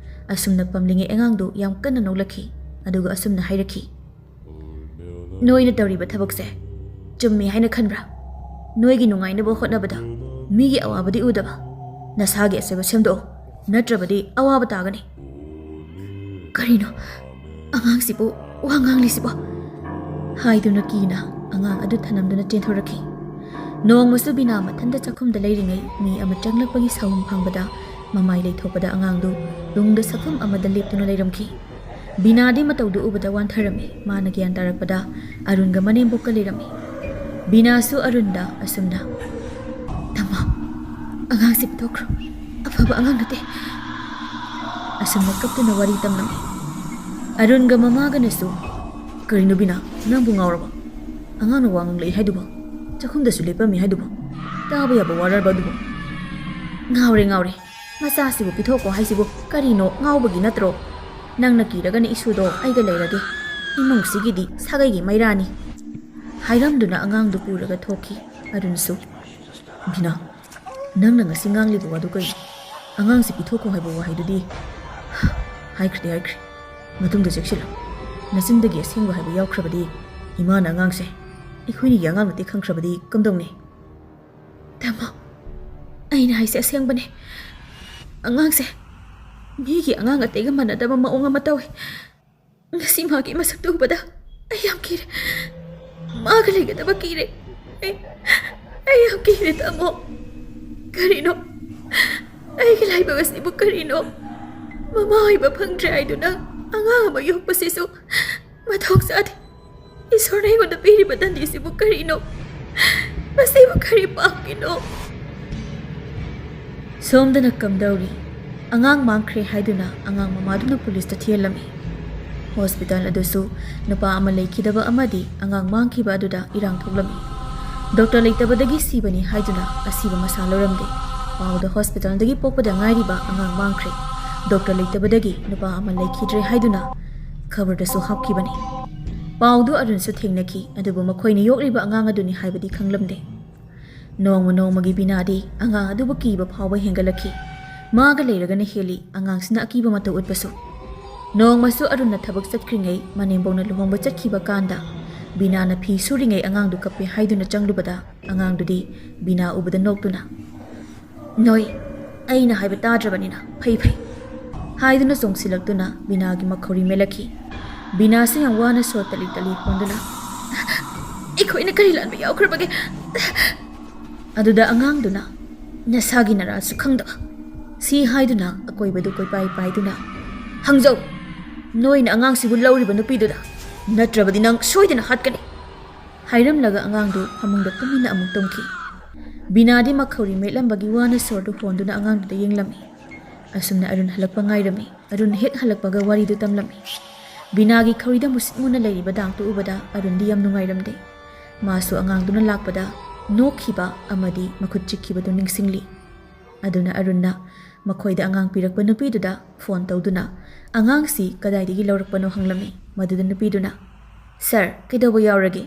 ꯑꯁꯨꯝꯅ ꯄꯝꯂꯤꯉꯩ ꯑꯉꯥꯡꯗꯨ ꯌꯥꯝ ꯀꯟꯅ ꯅꯣꯛꯂꯛꯈꯤ, ꯑꯗꯨꯒ ꯑꯁꯨꯝꯅ ꯍꯥꯏꯔꯛꯈꯤ, "ꯅꯣꯏꯅ ꯇꯧꯔꯤꯕ ꯊꯕꯛꯁꯦ ꯆꯨꯝꯃꯤ ꯍꯥꯏꯅ ꯈꯟꯕ꯭ꯔꯥ? ꯅꯣꯏꯒꯤ ꯅꯨꯡꯉꯥꯏꯅꯕ ꯍꯣꯠꯅꯕꯗ ꯃꯤꯒꯤ ꯑꯋꯥꯕꯗꯤ ꯎꯗꯕ? ꯅꯁꯥꯒꯤ ꯑꯁꯣꯏꯕ ꯁꯦꯝꯗꯣꯛꯑꯣ, ꯅꯠꯇ꯭ꯔꯕꯗꯤ ꯑꯋꯥꯕ ꯇꯥꯒꯅꯤ꯫" "ꯀꯔꯤꯅꯣ ꯑꯉꯥꯡꯁꯤꯕꯨ ꯋꯥ ꯉꯥꯡꯂꯤꯁꯤꯕꯣ?" ꯍꯥꯏꯗꯨꯅ ꯀꯤꯅ ꯑꯉꯥꯡ ꯑꯗꯨ ꯊꯅꯝꯗꯨꯅ ꯆꯦꯟꯊꯣꯔꯛꯈꯤ꯫ ꯅꯣꯡꯃꯁꯨ ꯕꯤꯅꯥ ꯃꯊꯟꯇ ꯆꯥꯛꯈꯨꯝꯗ ꯂꯩꯔꯤꯉꯩ ꯃꯤ ꯑꯃ ꯆꯪꯂꯛꯄꯒꯤ ꯁꯥꯎꯍꯨꯝ ꯐꯥꯡꯕꯗ ꯃꯃꯥꯏ ꯂꯩꯊꯣꯛꯄꯗ ꯑꯉꯥꯡꯗꯨ ꯇꯨꯡꯗ ꯁꯛꯐꯝ ꯑꯃꯗ ꯂꯦꯞꯇꯨꯅ ꯂꯩꯔꯝꯈꯤ꯫ ꯕꯤꯅꯥꯗꯤ ꯃꯇꯧꯗꯨ ꯎꯕꯗ ꯋꯥꯟꯊꯔꯝꯃꯤ꯫ ꯃꯥꯅ ꯒ꯭ꯌꯥꯟ ꯇꯥꯔꯛꯄꯗ ꯑꯔꯨꯟꯒ ꯃꯅꯦꯝꯕꯣꯛꯀ ꯂꯩꯔꯝꯃꯤ꯫ ꯕꯤꯅꯥꯁꯨ ꯑꯔꯨꯟꯗ ꯑꯁꯨꯝꯅ, "ꯇꯥꯃꯣ, ꯑꯉꯥꯡꯁꯤ ꯄꯤꯊꯣꯛꯈ꯭ꯔꯣ, ꯑꯐꯕ ꯑꯉꯥꯡ ꯅꯠꯇꯦ꯫" ꯑꯁꯨꯝꯅ ꯀꯞꯇꯨꯅ ꯋꯥꯔꯤ ꯇꯝꯂꯝꯃꯤ꯫ ꯑꯔꯨꯟꯒ ꯃꯃꯥꯒꯅꯁꯨ, "ꯀꯔꯤꯅꯣ ꯕꯤꯅꯥ, ꯅꯪꯕꯨ ꯉꯥꯎꯔꯕꯣ? ꯑꯉꯥꯡꯅ ꯋꯥ ꯉꯥꯡꯂꯛꯏ ꯍꯥꯏꯗꯨꯕꯣ? ꯆꯥꯛꯈꯨꯝꯗꯁꯨ ꯂꯦꯞꯄꯝꯃꯤ ꯍꯥꯏꯗꯨꯕꯣ? ꯇꯥꯕ ꯌꯥꯕ ꯋꯥꯔꯕ ꯑꯗꯨꯕꯨ?" "ꯉꯥꯎꯔꯦ, ꯉꯥꯎꯔꯦ꯫ ꯃꯆꯥꯁꯤꯕꯨ ꯄꯤꯊꯣꯛꯈꯣ ꯍꯥꯏꯁꯤꯕꯨ ꯀꯔꯤꯅꯣ? ꯉꯥꯎꯕꯒꯤ ꯅꯠꯇ꯭ꯔꯣ? ꯅꯪꯅ ꯀꯤꯔꯒꯅ ꯏꯁꯨꯗꯣ ꯑꯩꯒ ꯂꯩꯔꯒꯦ꯫ ꯏꯃꯨꯡꯁꯤꯒꯤꯗꯤ ꯁꯥꯒꯩꯒꯤ ꯃꯩꯔꯥꯅꯤ꯫" ꯍꯥꯏꯔꯝꯗꯨꯅ ꯑꯉꯥꯡꯗꯨ ꯄꯨꯔꯒ ꯊꯣꯛꯈꯤ꯫ ꯑꯔꯨꯟꯁꯨ, "ꯕꯤꯅꯥ, ꯅꯪꯅ ꯉꯁꯤ ꯉꯥꯡꯂꯤꯕ ꯋꯥꯗꯨ ꯀꯔꯤꯅꯣ? ꯑꯉꯥꯡꯁꯤ ꯄꯤꯊꯣꯛꯈꯣ ꯍꯥꯏꯕ ꯋꯥꯍꯩꯗꯨꯗꯤ?" "ꯍꯥꯏꯈ꯭ꯔꯗꯤ ꯍꯥꯏꯈ꯭ꯔꯦ꯫ ꯃꯇꯨꯡꯗ ꯆꯦꯛꯁꯤꯜꯂꯨ꯫ ꯅꯆꯤꯟꯗꯒꯤ ꯑꯁꯦꯡꯕ ꯍꯥꯏꯕ ꯌꯥꯎꯈ꯭ꯔꯕꯗꯤ, ꯏꯃꯥꯅ ꯑꯉꯥꯡꯁꯦ ꯑꯩꯈꯣꯏꯅꯤꯒꯤ ꯑꯉꯥꯡ ꯅꯠꯇꯦ ꯈꯪꯈ꯭ꯔꯕꯗꯤ ꯀꯝꯗꯧꯅꯤ?" "ꯇꯥꯃꯣ, ꯑꯩꯅ ꯍꯥꯏꯁꯦ ꯑꯁꯦꯡꯕꯅꯦ꯫ ꯑꯉꯥꯡꯁꯦ ꯃꯤꯒꯤ ꯑꯉꯥꯡ ꯑꯇꯩꯒ ꯃꯥꯟꯅꯗꯕ ꯃꯑꯣꯡ ꯑꯃ ꯇꯧꯏ꯫ ꯉꯁꯤ ꯃꯥꯒꯤ ꯃꯁꯛꯇꯨ ꯎꯕꯗ ꯑꯩ ꯌꯥꯝ ꯀꯤꯔꯦ꯫ ꯃꯥꯒ ꯂꯩꯒꯗꯕ ꯀꯤꯔꯦ꯫ ꯑꯩ, ꯑꯩ ꯌꯥꯝ ꯀꯤꯔꯦ, ꯇꯥꯃꯣ꯫ ꯀꯔꯤꯅꯣ? ꯑꯩꯒꯤ ꯂꯥꯏꯕꯛ ꯑꯁꯤꯕꯨ ꯀꯔꯤꯅꯣ? ꯃꯃꯥ ꯑꯣꯏꯕ ꯐꯪꯗ꯭ꯔꯦ ꯍꯥꯏꯗꯨꯅ ꯑꯉꯥꯡ ꯑꯃ ꯌꯣꯛꯄꯁꯤꯁꯨ ꯃꯊꯧ ꯆꯥꯗꯦ꯫ ꯏꯁꯣꯔꯅ ꯑꯩꯉꯣꯟꯗ ꯄꯤꯔꯤꯕ ꯗꯟꯗꯤꯁꯤꯕꯨ ꯀꯔꯤꯅꯣ? ꯃꯁꯤꯕꯨ ꯀꯔꯤ ꯄꯥꯞꯀꯤꯅꯣ?" ꯁꯣꯝꯗꯅ ꯀꯝꯗꯧꯔꯤ? ꯑꯉꯥꯡ ꯃꯥꯡꯈ꯭ꯔꯦ ꯍꯥꯏꯗꯨꯅ ꯑꯉꯥꯡ ꯃꯃꯥꯗꯨꯅ ꯄꯨꯂꯤꯁꯇ ꯊꯤꯍꯜꯂꯝꯃꯤ꯫ ꯍꯣꯁꯄꯤꯇꯥꯜ ꯑꯗꯨꯁꯨ ꯅꯨꯄꯥ ꯑꯃ ꯂꯩꯈꯤꯗꯕ ꯑꯃꯗꯤ ꯑꯉꯥꯡ ꯃꯥꯡꯈꯤꯕ ꯑꯗꯨꯗ ꯏꯔꯥꯡ ꯊꯣꯛꯂꯝꯃꯤ꯫ ꯗꯣꯛꯇꯔ ꯂꯩꯇꯕꯗꯒꯤ ꯁꯤꯕꯅꯤ ꯍꯥꯏꯗꯨꯅ ꯑꯁꯤꯕ ꯃꯁꯥ ꯂꯧꯔꯝꯗꯦ꯫ ꯄꯥꯎꯗ ꯍꯣꯁꯄꯤꯇꯥꯜꯗꯒꯤ ꯄꯣꯛꯄꯗ ꯉꯥꯏꯔꯤꯕ ꯑꯉꯥꯡ ꯃꯥꯡꯈ꯭ꯔꯦ, ꯗꯣꯛꯇꯔ ꯂꯩꯇꯕꯗꯒꯤ ꯅꯨꯄꯥ ꯑꯃ ꯂꯩꯈꯤꯗ꯭ꯔꯦ ꯍꯥꯏꯗꯨꯅ ꯈꯕꯔꯗꯁꯨ ꯍꯥꯞꯈꯤꯕꯅꯤ꯫ ꯄꯥꯎꯗꯨ ꯑꯔꯨꯟꯁꯨ ꯊꯦꯡꯅꯈꯤ, ꯑꯗꯨꯕꯨ ꯃꯈꯣꯏꯅ ꯌꯣꯛꯂꯤꯕ ꯑꯉꯥꯡ ꯑꯗꯨꯅꯤ ꯍꯥꯏꯕꯗꯤ ꯈꯪꯂꯝꯗꯦ꯫ ꯅꯣꯡꯃ ꯅꯣꯡꯃꯒꯤ ꯕꯤꯅꯥꯗꯤ ꯑꯉꯥꯡ ꯑꯗꯨꯕꯨ ꯀꯤꯕ ꯐꯥꯎꯕ ꯍꯦꯟꯒꯠꯂꯛꯈꯤ꯫ ꯃꯥꯒ ꯂꯩꯔꯒꯅ ꯍꯦꯜꯂꯤ ꯑꯉꯥꯡꯁꯤꯅ ꯑꯀꯤꯕ ꯃꯇꯧ ꯎꯠꯄꯁꯨ꯫ ꯅꯣꯡꯃꯁꯨ ꯑꯔꯨꯟꯅ ꯊꯕꯛ ꯆꯠꯈ꯭ꯔꯤꯉꯩ ꯃꯅꯦꯝꯕꯣꯛꯅ ꯂꯨꯍꯣꯡꯕ ꯆꯠꯈꯤꯕ ꯀꯥꯟꯗ ꯕꯤꯅꯥꯅ ꯐꯤ ꯁꯨꯔꯤꯉꯩ ꯑꯉꯥꯡꯗꯨ ꯀꯞꯄꯦ ꯍꯥꯏꯗꯨꯅ ꯆꯪꯂꯨꯕꯗ ꯑꯉꯥꯡꯗꯨꯗꯤ ꯕꯤꯅꯥ ꯎꯕꯗ ꯅꯣꯛꯇꯨꯅ, "ꯅꯣꯏ, ꯑꯩꯅ ꯍꯥꯏꯕ ꯇꯥꯗ꯭ꯔꯕꯅꯤꯅ ꯐꯩ ꯐꯩ" ꯍꯥꯏꯗꯨꯅ ꯆꯣꯡꯁꯤꯜꯂꯛꯇꯨꯅ ꯕꯤꯅꯥꯒꯤ ꯃꯈꯧꯔꯤ ꯃꯦꯠꯂꯛꯈꯤ꯫ ꯕꯤꯅꯥꯁꯨ ꯌꯥꯝ ꯋꯥꯅ ꯁꯣꯔ ꯇꯠꯂꯤ ꯇꯠꯂꯤ ꯍꯣꯟꯗꯨꯅ, "ꯑꯩꯈꯣꯏꯅ ꯀꯔꯤ ꯂꯥꯟꯕ ꯌꯥꯎꯈ꯭ꯔꯕꯒꯦ?" ꯑꯗꯨꯗ ꯑꯉꯥꯡꯗꯨꯅ, "ꯅꯁꯥꯒꯤ ꯅꯔꯥꯁꯨ ꯈꯪꯗꯕ" ꯁꯤ ꯍꯥꯏꯗꯨꯅ ꯑꯀꯣꯏꯕꯗꯨ ꯀꯣꯏꯄꯥꯏ ꯄꯥꯏꯗꯨꯅ, "ꯍꯪꯖꯧ, ꯅꯣꯏꯅ ꯑꯉꯥꯡꯁꯤꯕꯨ ꯂꯧꯔꯤꯕ ꯅꯨꯄꯤꯗꯨꯗ, ꯅꯠꯇ꯭ꯔꯕꯗꯤ ꯅꯪ ꯁꯣꯏꯗꯅ ꯍꯥꯠꯀꯅꯤ" ꯍꯥꯏꯔꯝꯂꯒ ꯑꯉꯥꯡꯗꯨ ꯐꯃꯨꯡꯗ ꯇꯨꯃꯤꯟꯅ ꯑꯃꯨꯛ ꯇꯨꯝꯈꯤ꯫ ꯕꯤꯅꯥꯗꯤ ꯃꯈꯧꯔꯤ ꯃꯦꯠꯂꯝꯕꯒꯤ ꯋꯥꯅ ꯁꯣꯔꯗꯨ ꯍꯣꯟꯗꯨꯅ ꯑꯉꯥꯡꯗꯨꯗ ꯌꯦꯡꯂꯝꯃꯤ꯫ ꯑꯁꯨꯝꯅ ꯑꯔꯨꯟ ꯍꯜꯂꯛꯄ ꯉꯥꯏꯔꯝꯃꯤ꯫ ꯑꯔꯨꯟ ꯍꯦꯛ ꯍꯜꯂꯛꯄꯒ ꯋꯥꯔꯤꯗꯨ ꯇꯝꯂꯝꯃꯤ꯫ ꯕꯤꯅꯥꯒꯤ ꯈꯧꯔꯤꯗ ꯃꯨꯁꯤꯠ ꯃꯨꯅ ꯂꯩꯔꯤꯕ ꯗꯥꯛꯇꯨ ꯎꯕꯗ ꯑꯔꯨꯟꯗꯤ ꯌꯥꯝ ꯅꯨꯡꯉꯥꯏꯔꯝꯗꯦ꯫ ꯃꯥꯁꯨ ꯑꯉꯥꯡꯗꯨꯅ ꯂꯥꯛꯄꯗ ꯅꯣꯛꯈꯤꯕ ꯑꯃꯗꯤ ꯃꯈꯨꯠ ꯆꯤꯛꯈꯤꯕꯗꯨ ꯅꯤꯡꯁꯤꯡꯂꯤ꯫ ꯑꯗꯨꯅ ꯑꯔꯨꯟꯅ ꯃꯈꯣꯏꯗ ꯑꯉꯥꯡ ꯄꯤꯔꯛꯄ ꯅꯨꯄꯤꯗꯨꯗ ꯐꯣꯟ ꯇꯧꯗꯨꯅ ꯑꯉꯥꯡꯁꯤ ꯀꯗꯥꯏꯗꯒꯤ ꯂꯧꯔꯛꯄꯅꯣ ꯍꯪꯂꯝꯃꯤ꯫ ꯃꯗꯨꯗ ꯅꯨꯄꯤꯗꯨꯅ, "ꯁꯥꯔ, ꯀꯩꯗꯧꯕ ꯌꯥꯎꯔꯒꯦ?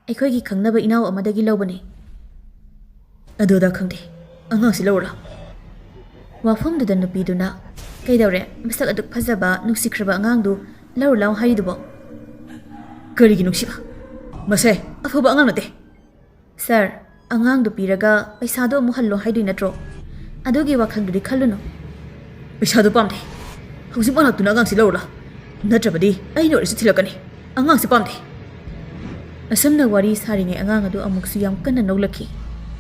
ꯑꯩꯈꯣꯏꯒꯤ ꯈꯪꯅꯕ ꯏꯅꯥꯎ ꯑꯃꯗꯒꯤ ꯂꯧꯕꯅꯤ"꯫ "ꯑꯗꯨꯗ ꯈꯪꯗꯦ, ꯑꯉꯥꯡꯁꯤ ꯂꯧꯔ ꯂꯥꯎ"꯫ ꯋꯥꯐꯝꯗꯨꯗ ꯅꯨꯄꯤꯗꯨꯅ, "ꯀꯩꯗꯧꯔꯦ? ꯃꯁꯛ ꯑꯗꯨꯛ ꯐꯖꯕ, ꯅꯨꯡꯁꯤꯈ꯭ꯔꯕ ꯑꯉꯥꯡꯗꯨ ꯂꯧꯔ ꯂꯥꯎ ꯍꯥꯏꯔꯤꯗꯨꯕꯣ?" "ꯀꯔꯤꯒꯤ ꯅꯨꯡꯁꯤꯕ? ꯃꯁꯦ ꯑꯐꯕ ꯑꯉꯥꯡ ꯅꯠꯇꯦ"꯫ "ꯁꯥꯔ, ꯑꯉꯥꯡꯗꯨ ꯄꯤꯔꯒ ꯄꯩꯁꯥꯗꯣ ꯑꯃꯨꯛ ꯍꯜꯂꯣ ꯍꯥꯏꯗꯣꯏ ꯅꯠꯇ꯭ꯔꯣ? ꯑꯗꯨꯒꯤ ꯋꯥꯈꯜꯗꯨꯗꯤ ꯈꯜꯂꯨꯅꯨ"꯫ "ꯄꯩꯁꯥꯗꯣ ꯄꯥꯝꯗꯦ꯫ ꯍꯧꯖꯤꯛ ꯃꯅꯥꯛꯇꯨꯅ ꯑꯉꯥꯡꯁꯤ ꯂꯧꯔꯨ ꯂꯥꯎ꯫ ꯅꯠꯇ꯭ꯔꯕꯗꯤ ꯑꯩꯅ ꯑꯣꯏꯔꯁꯨ ꯊꯤꯜꯂꯛꯀꯅꯤ꯫ ꯑꯉꯥꯡꯁꯤ ꯄꯥꯝꯗꯦ"꯫ ꯑꯁꯨꯝꯅ ꯋꯥꯔꯤ ꯁꯥꯔꯤꯉꯩ ꯑꯉꯥꯡ ꯑꯗꯨ ꯑꯃꯨꯛꯁꯨ ꯌꯥꯝ ꯀꯟꯅ ꯅꯣꯛꯂꯛꯈꯤ꯫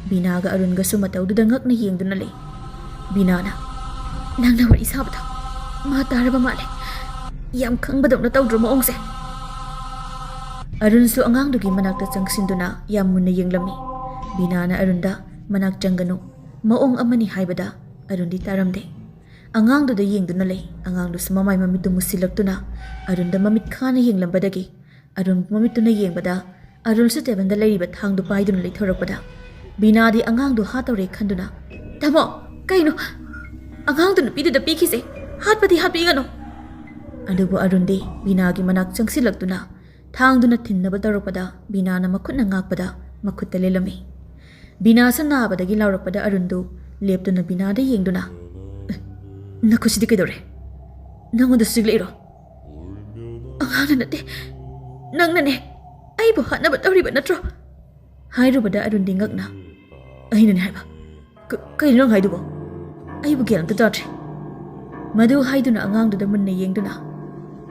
ꯕꯤꯅꯥꯒ ꯑꯔꯨꯟꯒꯁꯨ ꯃꯇꯧꯗꯨꯗ ꯉꯛꯅ ꯌꯦꯡꯗꯨꯅ ꯂꯩ꯫ ꯕꯤꯅꯥꯅ, "ꯅꯪꯅ ꯋꯥꯔꯤ ꯁꯥꯕꯗꯣ ꯃꯥ ꯇꯥꯔꯕ ꯃꯥꯜꯂꯦ꯫ ꯌꯥꯝ ꯈꯪꯕꯗꯧꯅ ꯇꯧꯗ꯭ꯔꯣ ꯃꯑꯣꯡꯁꯦ?" ꯑꯔꯨꯟꯁꯨ ꯑꯉꯥꯡꯗꯨꯒꯤ ꯃꯅꯥꯛꯇ ꯆꯪꯁꯤꯟꯗꯨꯅ ꯌꯥꯝ ꯃꯨꯟꯅ ꯌꯦꯡꯂꯝꯃꯤ꯫ ꯕꯤꯅꯥꯅ ꯑꯔꯨꯟꯗ, "ꯃꯅꯥꯛ ꯆꯪꯒꯅꯨ, ꯃꯑꯣꯡ ꯑꯃꯅꯤ" ꯍꯥꯏꯕꯗ ꯑꯔꯨꯟꯗꯤ ꯇꯥꯔꯝꯗꯦ꯫ ꯑꯉꯥꯡꯗꯨꯗ ꯌꯦꯡꯗꯨꯅ ꯂꯩ꯫ ꯑꯉꯥꯡꯗꯨꯁꯨ ꯃꯃꯥꯏ ꯃꯃꯤꯠꯇꯨ ꯃꯨꯁꯤꯜꯂꯛꯇꯨꯅ ꯑꯔꯨꯟꯗ ꯃꯃꯤꯠ ꯈꯥꯅ ꯌꯦꯡꯂꯝꯕꯗꯒꯤ ꯑꯔꯨꯟ ꯃꯃꯤꯠꯇꯨꯅ ꯌꯦꯡꯕꯗ ꯑꯔꯨꯟꯁꯨ ꯇꯦꯕꯜꯗ ꯂꯩꯔꯤꯕ ꯊꯥꯡꯗꯨ ꯄꯥꯏꯗꯨꯅ ꯂꯩꯊꯣꯔꯛꯄꯗ ꯕꯤꯅꯥꯗꯤ ꯑꯉꯥꯡꯗꯨ ꯍꯥꯠꯇꯧꯔꯦ ꯈꯟꯗꯨꯅ, "ꯇꯥꯃꯣ, ꯀꯩꯅꯣ? ꯑꯉꯥꯡꯗꯨ ꯅꯨꯄꯤꯗꯨꯗ ꯄꯤꯈꯤꯁꯦ, ꯍꯥꯠꯄꯗꯤ ꯍꯥꯠꯄꯤꯒꯅꯨ!" ꯑꯗꯨꯕꯨ ꯑꯔꯨꯟꯗꯤ ꯕꯤꯅꯥꯒꯤ ꯃꯅꯥꯛ ꯆꯪꯁꯤꯜꯂꯛꯇꯨꯅ ꯊꯥꯡꯗꯨꯅ ꯊꯤꯟꯅꯕ ꯇꯧꯔꯛꯄꯗ ꯕꯤꯅꯥꯅ ꯃꯈꯨꯠꯅ ꯉꯥꯛꯄꯗ ꯃꯈꯨꯠꯇ ꯂꯦꯜꯂꯝꯃꯤ꯫ ꯕꯤꯅꯥꯁꯨ ꯅꯥꯕꯗꯒꯤ ꯂꯥꯎꯔꯛꯄꯗ ꯑꯔꯨꯟꯗꯨ ꯂꯦꯞꯇꯨꯅ ꯕꯤꯅꯥꯗ ꯌꯦꯡꯗꯨꯅ, "ꯑꯦ, ꯅꯈꯨꯠꯁꯤꯗꯤ ꯀꯩꯗꯧꯔꯦ? ꯅꯉꯣꯟꯗꯁꯨ ꯆꯤꯛꯂꯛꯏꯔꯣ?" "ꯑꯉꯥꯡꯅ ꯅꯠꯇꯦ, ꯅꯪꯅꯅꯦ꯫ ꯑꯩꯕꯨ ꯍꯥꯠꯅꯕ ꯇꯧꯔꯤꯕ ꯅꯠꯇ꯭ꯔꯣ?" ꯍꯥꯏꯔꯨꯕꯗ ꯑꯔꯨꯟꯗꯤ ꯉꯛꯅ, "ꯑꯩꯅꯅꯦ ꯍꯥꯏꯕ? ꯀ-, ꯀꯩꯅꯣ ꯅꯪ ꯍꯥꯏꯗꯨꯕꯣ? ꯑꯩꯕꯨ ꯒ꯭ꯌꯥꯟ ꯑꯝꯇ ꯇꯥꯗ꯭ꯔꯦ꯫" ꯃꯗꯨ ꯍꯥꯏꯗꯨꯅ ꯑꯉꯥꯡꯗꯨꯗ ꯃꯨꯟꯅ ꯌꯦꯡꯗꯨꯅ,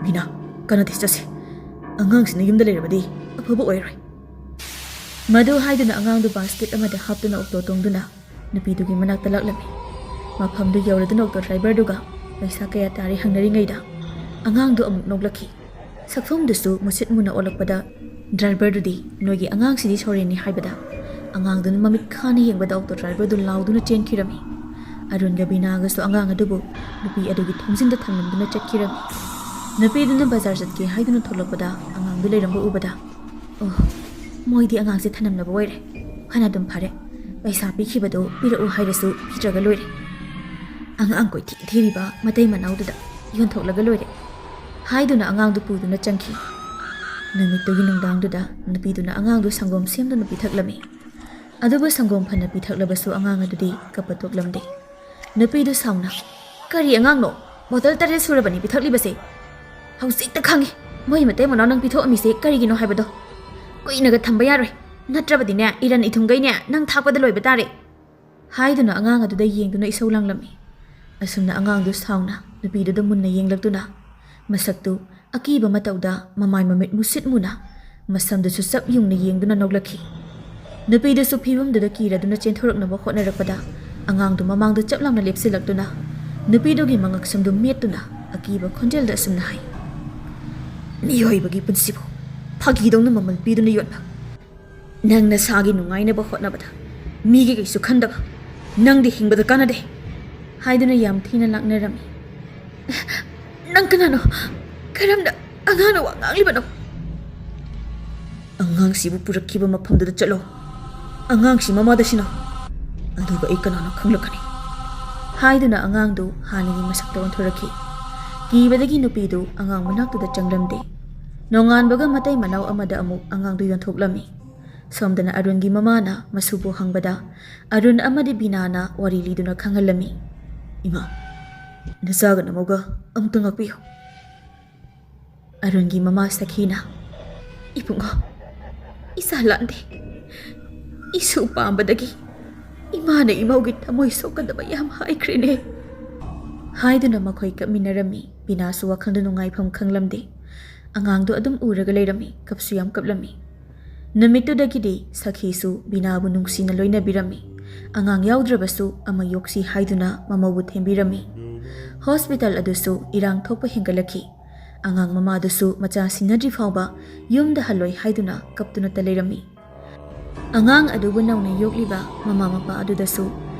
"ꯕꯤꯅꯥ, ꯀꯥꯟꯅꯗꯦ, ꯆꯠꯁꯤ꯫ ꯑꯉꯥꯡꯁꯤꯅ ꯌꯨꯝꯗ ꯂꯩꯔꯕꯗꯤ ꯑꯐꯕ ꯑꯣꯏꯔꯣꯏ꯫" ꯃꯗꯨ ꯍꯥꯏꯗꯨꯅ ꯑꯉꯥꯡꯗꯨ ꯕꯥꯁꯀꯦꯠ ꯑꯃꯗ ꯍꯥꯞꯇꯨꯅ ꯑꯣꯛꯇꯣ ꯇꯣꯡꯗꯨꯅ ꯅꯨꯄꯤꯗꯨꯒꯤ ꯃꯅꯥꯛꯇ ꯂꯥꯛꯂꯝꯃꯤ꯫ ꯃꯐꯝꯗꯨ ꯌꯧꯔꯗꯨꯅ ꯑꯣꯛꯇꯣ ꯗ꯭ꯔꯥꯏꯚꯔꯗꯨꯒ ꯄꯩꯁꯥ ꯀꯌꯥ ꯇꯥꯔꯦ ꯍꯪꯅꯔꯤꯉꯩꯗ ꯑꯉꯥꯡꯗꯨ ꯑꯃꯨꯛ ꯅꯣꯛꯂꯛꯈꯤ꯫ ꯁꯛꯐꯝꯗꯨꯁꯨ ꯃꯨꯁꯤꯠ ꯃꯨꯅ ꯑꯣꯜꯂꯛꯄꯗ ꯗ꯭ꯔꯥꯏꯚꯔꯗꯨꯗꯤ, "ꯅꯣꯏꯒꯤ ꯑꯉꯥꯡꯁꯤꯗꯤ ꯁꯣꯔꯦꯟꯅꯤ" ꯍꯥꯏꯕꯗ ꯑꯉꯥꯡꯗꯨꯅ ꯃꯃꯤꯠ ꯈꯥꯅ ꯌꯦꯡꯕꯗ ꯑꯣꯛꯇꯣ ꯗ꯭ꯔꯥꯏꯚꯔꯗꯨ ꯂꯥꯎꯗꯨꯅ ꯆꯦꯟꯈꯤꯔꯝꯃꯤ꯫ ꯑꯔꯨꯟꯒ ꯕꯤꯅꯥꯒꯁꯨ ꯑꯉꯥꯡ ꯑꯗꯨꯕꯨ ꯅꯨꯄꯤ ꯑꯗꯨꯒꯤ ꯊꯣꯡꯖꯤꯟꯗ ꯊꯝꯂꯝꯗꯨꯅ ꯆꯠꯈꯤꯔꯝꯃꯤ꯫ ꯅꯨꯄꯤꯗꯨꯅ ꯕꯖꯥꯔ ꯆꯠꯀꯦ ꯍꯥꯏꯗꯨꯅ ꯊꯣꯛꯂꯛꯄꯗ ꯑꯉꯥꯡꯗꯨ ꯂꯩꯔꯝꯕ ꯎꯕꯗ, "ꯑꯣ, ꯃꯣꯏꯗꯤ ꯑꯉꯥꯡꯁꯦ ꯊꯅꯝꯂꯕ ꯑꯣꯏꯔꯦ꯫ ꯐꯅ ꯑꯗꯨꯝ ꯐꯔꯦ꯫ ꯄꯩꯁꯥ ꯄꯤꯈꯤꯕꯗꯨ ꯄꯤꯔꯛꯎ ꯍꯥꯏꯔꯁꯨ ꯄꯤꯗ꯭ꯔꯒ ꯂꯣꯏꯔꯦ꯫ ꯑꯉꯥꯡ ꯀꯣꯏꯊꯤ ꯊꯤꯔꯤꯕ ꯃꯇꯩ ꯃꯅꯥꯎꯗꯨꯗ ꯌꯣꯟꯊꯣꯛꯂꯒ ꯂꯣꯏꯔꯦ" ꯍꯥꯏꯗꯨꯅ ꯑꯉꯥꯡꯗꯨ ꯄꯨꯗꯨꯅ ꯆꯪꯈꯤ꯫ ꯅꯨꯃꯤꯠꯇꯨꯒꯤ ꯅꯨꯡꯗꯥꯡꯗꯨꯗ ꯅꯨꯄꯤꯗꯨꯅ ꯑꯉꯥꯡꯗꯨ ꯁꯪꯒꯣꯝ ꯁꯦꯝꯗꯨꯅ ꯄꯤꯊꯛꯂꯝꯃꯤ꯫ ꯑꯗꯨꯕꯨ ꯁꯪꯒꯣꯝ ꯐꯅ ꯄꯤꯊꯛꯂꯕꯁꯨ ꯑꯉꯥꯡ ꯑꯗꯨꯗꯤ ꯀꯞꯄ ꯊꯣꯛꯂꯝꯗꯦ꯫ ꯅꯨꯄꯤꯗꯨ ꯁꯥꯎꯅ, "ꯀꯔꯤ ꯑꯉꯥꯡꯅꯣ? ꯕꯣꯇꯜ ꯇꯔꯦꯠ ꯁꯨꯔꯕꯅꯤ ꯄꯤꯊꯛꯂꯤꯕꯁꯦ꯫ ꯍꯧꯖꯤꯛꯇ ꯈꯪꯉꯤ, ꯃꯣꯏ ꯃꯇꯩ ꯃꯅꯥꯎ ꯅꯪ ꯄꯤꯊꯣꯛꯑꯝꯃꯤꯁꯦ ꯀꯔꯤꯒꯤꯅꯣ ꯍꯥꯏꯕꯗꯣ꯫ ꯀꯨꯏꯅꯒ ꯊꯝꯕ ꯌꯥꯔꯣꯏ, ꯅꯠꯇ꯭ꯔꯕꯗꯤꯅꯦ, ꯏꯔꯟ ꯏꯊꯨꯝꯈꯩꯅꯦ ꯅꯪ ꯊꯥꯛꯄꯗ ꯂꯣꯏꯕ ꯇꯥꯔꯦ" ꯍꯥꯏꯗꯨꯅ ꯑꯉꯥꯡ ꯑꯗꯨꯗ ꯌꯦꯡꯗꯨꯅ ꯏꯁꯧ ꯂꯥꯡꯂꯝꯃꯤ꯫ ꯑꯁꯨꯝꯅ ꯑꯉꯥꯡꯗꯨ ꯁꯥꯎꯅ ꯅꯨꯄꯤꯗꯨꯗ ꯃꯨꯟꯅ ꯌꯦꯡꯂꯛꯇꯨꯅ, ꯃꯁꯛꯇꯨ ꯑꯀꯤꯕ ꯃꯇꯧꯗ ꯃꯃꯥꯏ ꯃꯃꯤꯠ ꯃꯨꯁꯤꯠ ꯃꯨꯅ, ꯃꯁꯝꯗꯨꯁꯨ ꯆꯞ ꯌꯨꯡꯅ ꯌꯦꯡꯗꯨꯅ ꯅꯣꯛꯂꯛꯈꯤ꯫ ꯅꯨꯄꯤꯗꯨꯁꯨ ꯐꯤꯕꯝꯗꯨꯗ ꯀꯤꯔꯗꯨꯅ ꯆꯦꯟꯊꯣꯔꯛꯅꯕ ꯍꯣꯠꯅꯔꯛꯄꯗ, ꯑꯉꯥꯡꯗꯨ ꯃꯃꯥꯡꯗ ꯆꯞ ꯂꯥꯎꯅ ꯂꯦꯞꯁꯤꯜꯂꯛꯇꯨꯅ ꯅꯨꯄꯤꯗꯨꯒꯤ ꯃꯉꯛꯁꯝꯗꯨ ꯃꯦꯠꯇꯨꯅ ꯑꯀꯤꯕ ꯈꯣꯟꯖꯦꯜꯗ ꯑꯁꯨꯝꯅ ꯍꯥꯏ, "ꯃꯤꯑꯣꯏꯕꯒꯤ ꯄꯨꯟꯁꯤꯕꯨ ꯐꯥꯒꯤꯗꯧꯅ ꯃꯃꯜ ꯄꯤꯗꯨꯅ ꯌꯣꯟꯕ꯫ ꯅꯪ ꯅꯁꯥꯒꯤ ꯅꯨꯡꯉꯥꯏꯅꯕ ꯍꯣꯠꯅꯕꯗ ꯃꯤꯒꯤ ꯀꯩꯁꯨ ꯈꯟꯗꯕ꯫ ꯅꯪꯗꯤ ꯍꯤꯡꯕꯗ ꯀꯥꯟꯅꯗꯦ꯫ ꯍꯥꯏꯗꯨꯅ ꯌꯥꯝ ꯊꯤꯅ ꯂꯥꯛꯅꯔꯝꯃꯤ꯫ "ꯅꯪ ꯀꯅꯥꯅꯣ? ꯀꯔꯝꯅ ꯑꯉꯥꯡꯅ ꯋꯥ ꯉꯥꯡꯂꯤꯕꯅꯣ?" "ꯑꯉꯥꯡꯁꯤꯕꯨ ꯄꯨꯔꯛꯈꯤꯕ ꯃꯐꯝꯗꯨꯗ ꯆꯠꯂꯣ꯫ ꯑꯉꯥꯡꯁꯤ ꯃꯃꯥꯗ ꯁꯤꯟꯅꯧ꯫ ꯑꯗꯨꯒ ꯑꯩ ꯀꯅꯥꯅꯣ ꯈꯪꯂꯛꯀꯅꯤ," ꯍꯥꯏꯗꯨꯅ ꯑꯉꯥꯡꯗꯨ ꯍꯥꯟꯅꯒꯤ ꯃꯁꯛꯇ ꯑꯣꯟꯊꯣꯔꯛꯈꯤ꯫ ꯀꯤꯕꯗꯒꯤ ꯅꯨꯄꯤꯗꯨ ꯑꯉꯥꯡ ꯃꯅꯥꯛꯇꯨꯗ ꯆꯪꯂꯝꯗꯦ꯫ ꯅꯣꯡꯉꯥꯟꯕꯒ ꯃꯇꯩ ꯃꯅꯥꯎ ꯑꯃꯗ ꯑꯃꯨꯛ ꯑꯉꯥꯡꯗꯨ ꯌꯣꯟꯊꯣꯛꯂꯝꯃꯤ꯫ ꯁꯣꯝꯗꯅ ꯑꯔꯨꯟꯒꯤ ꯃꯃꯥꯅ ꯃꯁꯨꯕꯨ ꯍꯪꯕꯗ, ꯑꯔꯨꯟ ꯑꯃꯗꯤ ꯕꯤꯅꯥꯅ ꯋꯥꯔꯤ ꯂꯤꯗꯨꯅ ꯈꯪꯍꯜꯂꯝꯃꯤ꯫ "ꯏꯃꯥ, ꯅꯆꯥꯒ ꯅꯃꯧꯒ ꯑꯃꯨꯛꯇ ꯉꯥꯛꯄꯤꯌꯨ꯫" ꯑꯔꯨꯟꯒꯤ ꯃꯃꯥ ꯁꯈꯤꯅ, "ꯏꯕꯨꯡꯉꯣ, ꯏꯆꯥ ꯂꯥꯟꯗꯦ꯫ ꯏꯁꯨ ꯄꯥꯝꯕꯗꯒꯤ ꯏꯃꯥꯅ ꯏꯃꯧꯒꯤ ꯊꯃꯣꯏ ꯁꯣꯛꯀꯗꯕ ꯌꯥꯝ ꯍꯥꯏꯈ꯭ꯔꯦꯅꯦ," ꯍꯥꯏꯗꯨꯅ ꯃꯈꯣꯏ ꯀꯞꯃꯤꯟꯅꯔꯝꯃꯤ꯫ ꯕꯤꯅꯥꯁꯨ ꯋꯥꯈꯜꯗ ꯅꯨꯡꯉꯥꯏꯐꯝ ꯈꯪꯂꯝꯗꯦ꯫ ꯑꯉꯥꯡꯗꯨ ꯑꯗꯨꯝ ꯎꯔꯒ ꯂꯩꯔꯝꯃꯤ, ꯀꯞꯁꯨ ꯌꯥꯝ ꯀꯞꯂꯝꯃꯤ꯫ ꯅꯨꯃꯤꯠꯇꯨꯗꯒꯤꯗꯤ ꯁꯈꯤꯁꯨ ꯕꯤꯅꯥꯕꯨ ꯅꯨꯡꯁꯤꯅ ꯂꯣꯏꯅꯕꯤꯔꯝꯃꯤ꯫ ꯑꯉꯥꯡ ꯌꯥꯎꯗ꯭ꯔꯕꯁꯨ ꯑꯃ ꯌꯣꯛꯁꯤ ꯍꯥꯏꯗꯨꯅ ꯃꯃꯧꯕꯨ ꯊꯦꯝꯕꯤꯔꯝꯃꯤ꯫ ꯍꯣꯁꯄꯤꯇꯥꯜ ꯑꯗꯨꯁꯨ ꯏꯔꯥꯡ ꯊꯣꯛꯄ ꯍꯦꯟꯒꯠꯂꯛꯈꯤ꯫ ꯑꯉꯥꯡ ꯃꯃꯥꯗꯨꯁꯨ ꯃꯆꯥ ꯁꯤꯟꯅꯗ꯭ꯔꯤ ꯐꯥꯎꯕ ꯌꯨꯝꯗ ꯍꯜꯂꯣꯏ ꯍꯥꯏꯗꯨꯅ ꯀꯞꯇꯨꯅꯇ ꯂꯩꯔꯝꯃꯤ꯫ ꯑꯉꯥꯡ ꯑꯗꯨꯕꯨ ꯅꯧꯅ ꯌꯣꯛꯂꯤꯕ ꯃꯃꯥ ꯃꯄꯥ ꯑꯗꯨꯗꯁꯨ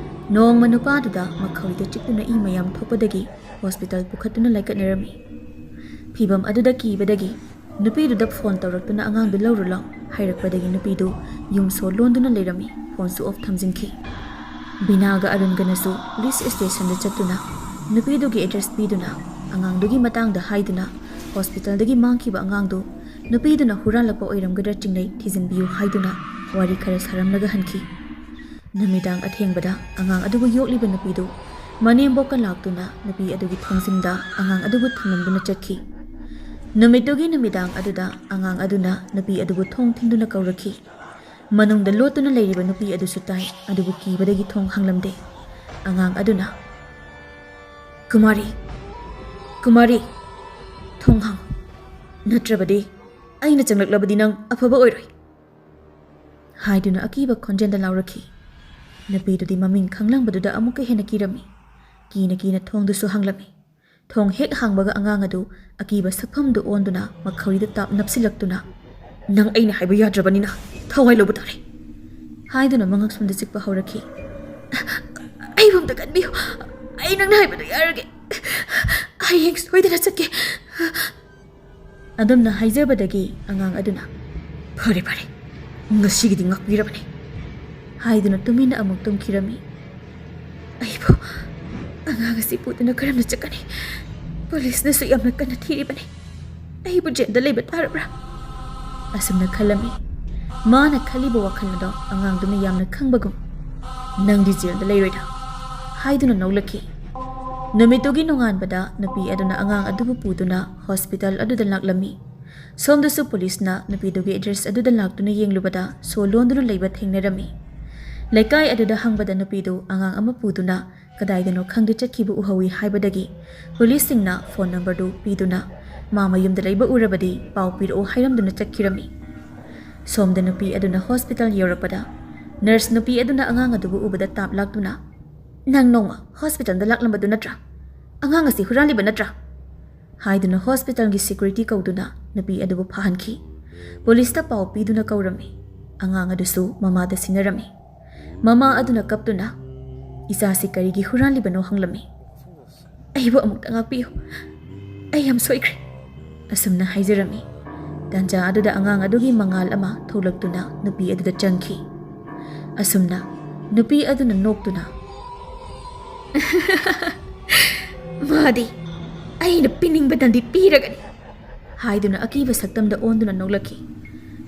ꯅꯣꯡꯃ ꯅꯨꯄꯥꯗꯨꯗ ꯃꯈꯧꯔꯤꯗ ꯆꯤꯛꯇꯨꯅ ꯏ ꯃꯌꯥꯝ ꯊꯣꯛꯄꯗꯒꯤ ꯍꯣꯁꯄꯤꯇꯥꯜ ꯄꯨꯈꯠꯇꯨꯅ ꯂꯩꯀꯠꯅꯔꯝꯃꯤ꯫ ꯐꯤꯚꯝ ꯑꯗꯨꯗ ꯀꯤꯕꯗꯒꯤ ꯅꯨꯄꯤꯗꯨꯗ ꯐꯣꯟ ꯇꯧꯔꯛꯇꯨꯅ ꯑꯉꯥꯡꯗꯨ ꯂꯧꯔꯨ ꯂꯥꯎ ꯍꯥꯏꯔꯛꯄꯗꯒꯤ ꯅꯨꯄꯤꯗꯨ ꯌꯨꯝ ꯁꯣ ꯂꯣꯟꯗꯨꯅ ꯂꯩꯔꯝꯃꯤ, ꯐꯣꯟ ꯁ꯭ꯋꯤꯆ ꯑꯣꯐ ꯊꯝꯖꯤꯟꯈꯤ꯫ ꯕꯤꯅꯥꯒ ꯑꯔꯨꯟꯒꯅꯁꯨ ꯄꯨꯂꯤꯁ ꯁ꯭ꯇꯦꯁꯟꯗ ꯆꯠꯇꯨꯅ ꯅꯨꯄꯤꯗꯨꯒꯤ ꯑꯦꯗ꯭ꯔꯦꯁ ꯄꯤꯗꯨꯅ ꯑꯉꯥꯡꯗꯨꯒꯤ ꯃꯇꯥꯡꯗ ꯍꯥꯏꯗꯨꯅ ꯍꯣꯁꯄꯤꯇꯥꯜꯗꯒꯤ ꯃꯥꯡꯈꯤꯕ ꯑꯉꯥꯡꯗꯨ ꯅꯨꯄꯤꯗꯨꯅ ꯍꯨꯔꯥꯜꯂꯛꯄ ꯑꯣꯏꯔꯝꯒꯗ꯭ꯔꯥ ꯆꯤꯡꯅꯩ, ꯊꯤꯖꯤꯟꯕꯤꯌꯨ ꯍꯥꯏꯗꯨꯅ ꯋꯥꯔꯤ ꯈꯔ ꯁꯥꯔꯝꯂꯒ ꯍꯟꯈꯤ꯫ ꯅꯨꯃꯤꯗꯥꯡ ꯑꯊꯦꯡꯕꯗ ꯑꯉꯥꯡ ꯑꯗꯨꯕꯨ ꯌꯣꯛꯂꯤꯕ ꯅꯨꯄꯤꯗꯨ ꯃꯅꯦꯝꯕꯣꯛꯀ ꯂꯥꯛꯇꯨꯅ ꯅꯨꯄꯤ ꯑꯗꯨꯒꯤ ꯊꯣꯡꯖꯤꯟꯗ ꯑꯉꯥꯡ ꯑꯗꯨꯕꯨ ꯊꯝꯂꯝꯗꯨꯅ ꯆꯠꯈꯤ꯫ ꯅꯨꯃꯤꯠꯇꯨꯒꯤ ꯅꯨꯃꯤꯗꯥꯡ ꯑꯗꯨꯗ ꯑꯉꯥꯡ ꯑꯗꯨꯅ ꯅꯨꯄꯤ ꯑꯗꯨꯕꯨ ꯊꯣꯡ ꯊꯤꯟꯗꯨꯅ ꯀꯧꯔꯛꯈꯤ꯫ ꯃꯅꯨꯡꯗ ꯂꯣꯠꯇꯨꯅ ꯂꯩꯔꯤꯕ ꯅꯨꯄꯤ ꯑꯗꯨꯁꯨ ꯇꯥꯏ, ꯑꯗꯨꯕꯨ ꯀꯤꯕꯗꯒꯤ ꯊꯣꯡ ꯍꯥꯡꯂꯝꯗꯦ꯫ ꯑꯉꯥꯡ ꯑꯗꯨꯅ, "ꯀꯨꯃꯥꯔꯤ, ꯀꯨꯃꯥꯔꯤ, ꯊꯣꯡ ꯍꯥꯡ, ꯅꯠꯇ꯭ꯔꯕꯗꯤ ꯑꯩꯅ ꯆꯪꯂꯛꯂꯕꯗꯤ ꯅꯪ ꯑꯐꯕ ꯑꯣꯏꯔꯣꯏ," ꯍꯥꯏꯗꯨꯅ ꯑꯀꯤꯕ ꯈꯣꯟꯖꯦꯜꯗ ꯂꯥꯎꯔꯛꯈꯤ꯫ ꯅꯨꯄꯤꯗꯨꯗꯤ ꯃꯃꯤꯡ ꯈꯪꯂꯝꯕꯗꯨꯗ ꯑꯃꯨꯛꯀ ꯍꯦꯟꯅ ꯀꯤꯔꯝꯃꯤ꯫ ꯀꯤꯅ ꯀꯤꯅ ꯊꯣꯡꯗꯨꯁꯨ ꯍꯥꯡꯂꯝꯃꯤ꯫ ꯊꯣꯡ ꯍꯦꯛ ꯍꯥꯡꯕꯒ ꯑꯉꯥꯡ ꯑꯗꯨ ꯑꯀꯤꯕ ꯁꯛꯐꯝꯗꯨ ꯑꯣꯟꯗꯨꯅ ꯃꯈꯧꯔꯤꯗ ꯇꯥꯞ ꯅꯞꯁꯤꯜꯂꯛꯇꯨꯅ, "ꯅꯪ ꯑꯩꯅ ꯍꯥꯏꯕ ꯌꯥꯗ꯭ꯔꯕꯅꯤꯅ ꯊꯋꯥꯏ ꯂꯧꯕ ꯇꯥꯔꯦ," ꯍꯥꯏꯗꯨꯅ ꯃꯉꯛꯁꯝꯗ ꯆꯤꯛꯄ ꯍꯧꯔꯛꯈꯤ꯫ "ꯑꯩꯕꯨ ꯑꯝꯇ ꯀꯟꯕꯤꯌꯨ, ꯑꯩ ꯅꯪꯅ ꯍꯥꯏꯕꯗꯣ ꯌꯥꯔꯒꯦ꯫ ꯍꯌꯦꯡ ꯁꯣꯏꯗꯅ ꯆꯠꯀꯦ꯫ ꯑꯗꯨꯝꯅ ꯍꯥꯏꯖꯕꯗꯒꯤ ꯑꯉꯥꯡ ꯑꯗꯨꯅ, "ꯐꯔꯦ, ꯐꯔꯦ, ꯉꯁꯤꯒꯤꯗꯤ ꯉꯥꯛꯄꯤꯔꯕꯅꯤ" ꯍꯥꯏꯗꯨꯅ ꯇꯨꯃꯤꯟꯅ ꯑꯃꯨꯛ ꯇꯨꯝꯈꯤꯔꯝꯃꯤ꯫ ꯑꯩꯕꯨ ꯑꯉꯥꯡ ꯑꯁꯤ ꯄꯨꯗꯨꯅ ꯀꯔꯝꯅ ꯆꯠꯀꯅꯤ? ꯄꯨꯂꯤꯁꯅꯁꯨ ꯌꯥꯝꯅ ꯀꯟꯅ ꯊꯤꯔꯤꯕꯅꯤ꯫ ꯑꯩꯕꯨ ꯖꯦꯜꯗ ꯂꯩꯕ ꯇꯥꯔꯕ꯭ꯔꯥ? ꯑꯁꯨꯝꯅ ꯈꯜꯂꯝꯃꯤ꯫ ꯃꯥꯅ ꯈꯜꯂꯤꯕ ꯋꯥꯈꯜ ꯑꯗꯣ ꯑꯉꯥꯡꯗꯨꯅ ꯌꯥꯝꯅ ꯈꯪꯕꯒꯨꯝ, "ꯅꯪꯗꯤ ꯖꯦꯜꯗ ꯂꯩꯔꯣꯏꯗ" ꯍꯥꯏꯗꯨꯅ ꯅꯣꯛꯂꯛꯈꯤ꯫ ꯅꯨꯃꯤꯠꯇꯨꯒꯤ ꯅꯣꯡꯉꯥꯟꯕꯗ ꯅꯨꯄꯤ ꯑꯗꯨꯅ ꯑꯉꯥꯡ ꯑꯗꯨꯕꯨ ꯄꯨꯗꯨꯅ ꯍꯣꯁꯄꯤꯇꯥꯜ ꯑꯗꯨꯗ ꯂꯥꯛꯂꯝꯃꯤ꯫ ꯁꯣꯝꯗꯁꯨ ꯄꯨꯂꯤꯁꯅ ꯅꯨꯄꯤꯗꯨꯒꯤ ꯑꯦꯗ꯭ꯔꯦꯁ ꯑꯗꯨꯗ ꯂꯥꯛꯇꯨꯅ ꯌꯦꯡꯂꯨꯕꯗ ꯁꯣ ꯂꯣꯟꯗꯨꯅ ꯂꯩꯕ ꯊꯦꯡꯅꯔꯝꯃꯤ꯫ ꯂꯩꯀꯥꯏ ꯑꯗꯨꯗ ꯍꯪꯕꯗ ꯅꯨꯄꯤꯗꯨ ꯑꯉꯥꯡ ꯑꯃ ꯄꯨꯗꯨꯅ ꯀꯗꯥꯏꯗꯅꯣ ꯈꯪꯗꯦ ꯆꯠꯈꯤꯕ ꯎꯍꯧꯏ ꯍꯥꯏꯕꯗꯒꯤ ꯄꯨꯂꯤꯁꯁꯤꯡꯅ ꯐꯣꯟ ꯅꯝꯕꯔꯗꯨ ꯄꯤꯗꯨꯅ ꯃꯥ ꯃꯌꯨꯝꯗ ꯂꯩꯕ ꯎꯔꯕꯗꯤ ꯄꯥꯎ ꯄꯤꯔꯛꯑꯣ ꯍꯥꯏꯔꯝꯗꯨꯅ ꯆꯠꯈꯤꯔꯝꯃꯤ꯫ ꯁꯣꯝꯗ ꯅꯨꯄꯤ ꯑꯗꯨꯅ ꯍꯣꯁꯄꯤꯇꯥꯜ ꯌꯧꯔꯛꯄꯗ ꯅꯔꯁ ꯅꯨꯄꯤ ꯑꯗꯨꯅ ꯑꯉꯥꯡ ꯑꯗꯨꯕꯨ ꯎꯕꯗ ꯇꯥꯞ ꯂꯥꯛꯇꯨꯅ, "ꯅꯪ ꯅꯣꯡꯃ ꯍꯣꯁꯄꯤꯇꯥꯜꯗ ꯂꯥꯛꯂꯝꯕꯗꯨ ꯅꯠꯇ꯭ꯔꯥ? ꯑꯉꯥꯡ ꯑꯁꯤ ꯍꯨꯔꯥꯜꯂꯤꯕ ꯅꯠꯇ꯭ꯔꯥ?" ꯍꯥꯏꯗꯨꯅ ꯍꯣꯁꯄꯤꯇꯥꯜꯒꯤ ꯁꯦꯀ꯭ꯌꯨꯔꯤꯇꯤ ꯀꯧꯗꯨꯅ ꯅꯨꯄꯤ ꯑꯗꯨꯕꯨ ꯐꯥꯍꯟꯈꯤ꯫ ꯄꯨꯂꯤꯁꯇ ꯄꯥꯎ ꯄꯤꯗꯨꯅ ꯀꯧꯔꯝꯃꯤ꯫ ꯑꯉꯥꯡ ꯑꯗꯨꯁꯨ ꯃꯃꯥꯗ ꯁꯤꯟꯅꯔꯝꯃꯤ꯫ ꯃꯃꯥ ꯑꯗꯨꯅ ꯀꯞꯇꯨꯅ, "ꯏꯆꯥꯁꯤ ꯀꯔꯤꯒꯤ ꯍꯨꯔꯥꯜꯂꯤꯕꯅꯣ?" ꯍꯪꯂꯝꯃꯤ꯫ "ꯑꯩꯕꯨ ꯑꯃꯨꯛꯇ ꯉꯥꯛꯄꯤꯌꯨ, ꯑꯩ ꯌꯥꯝ ꯁꯣꯏꯈ꯭ꯔꯦ" ꯑꯁꯨꯝꯅ ꯍꯥꯏꯖꯔꯝꯃꯤ꯫ ꯇꯥꯟꯖꯥ ꯑꯗꯨꯗ ꯑꯉꯥꯡ ꯑꯗꯨꯒꯤ ꯃꯉꯥꯜ ꯑꯃ ꯊꯣꯛꯂꯛꯇꯨꯅ ꯅꯨꯄꯤ ꯑꯗꯨꯗ ꯆꯪꯈꯤ꯫ ꯑꯁꯨꯝꯅ ꯅꯨꯄꯤ ꯑꯗꯨꯅ ꯅꯣꯛꯇꯨꯅ, "ꯃꯥꯗꯤ ꯑꯩꯅ ꯄꯤꯅꯤꯡꯕꯗꯪꯗꯤ ꯄꯤꯔꯒꯅꯤ" ꯍꯥꯏꯗꯨꯅ ꯑꯀꯤꯕ ꯁꯛꯇꯝꯗ ꯑꯣꯟꯗꯨꯅ ꯅꯣꯛꯂꯛꯈꯤ꯫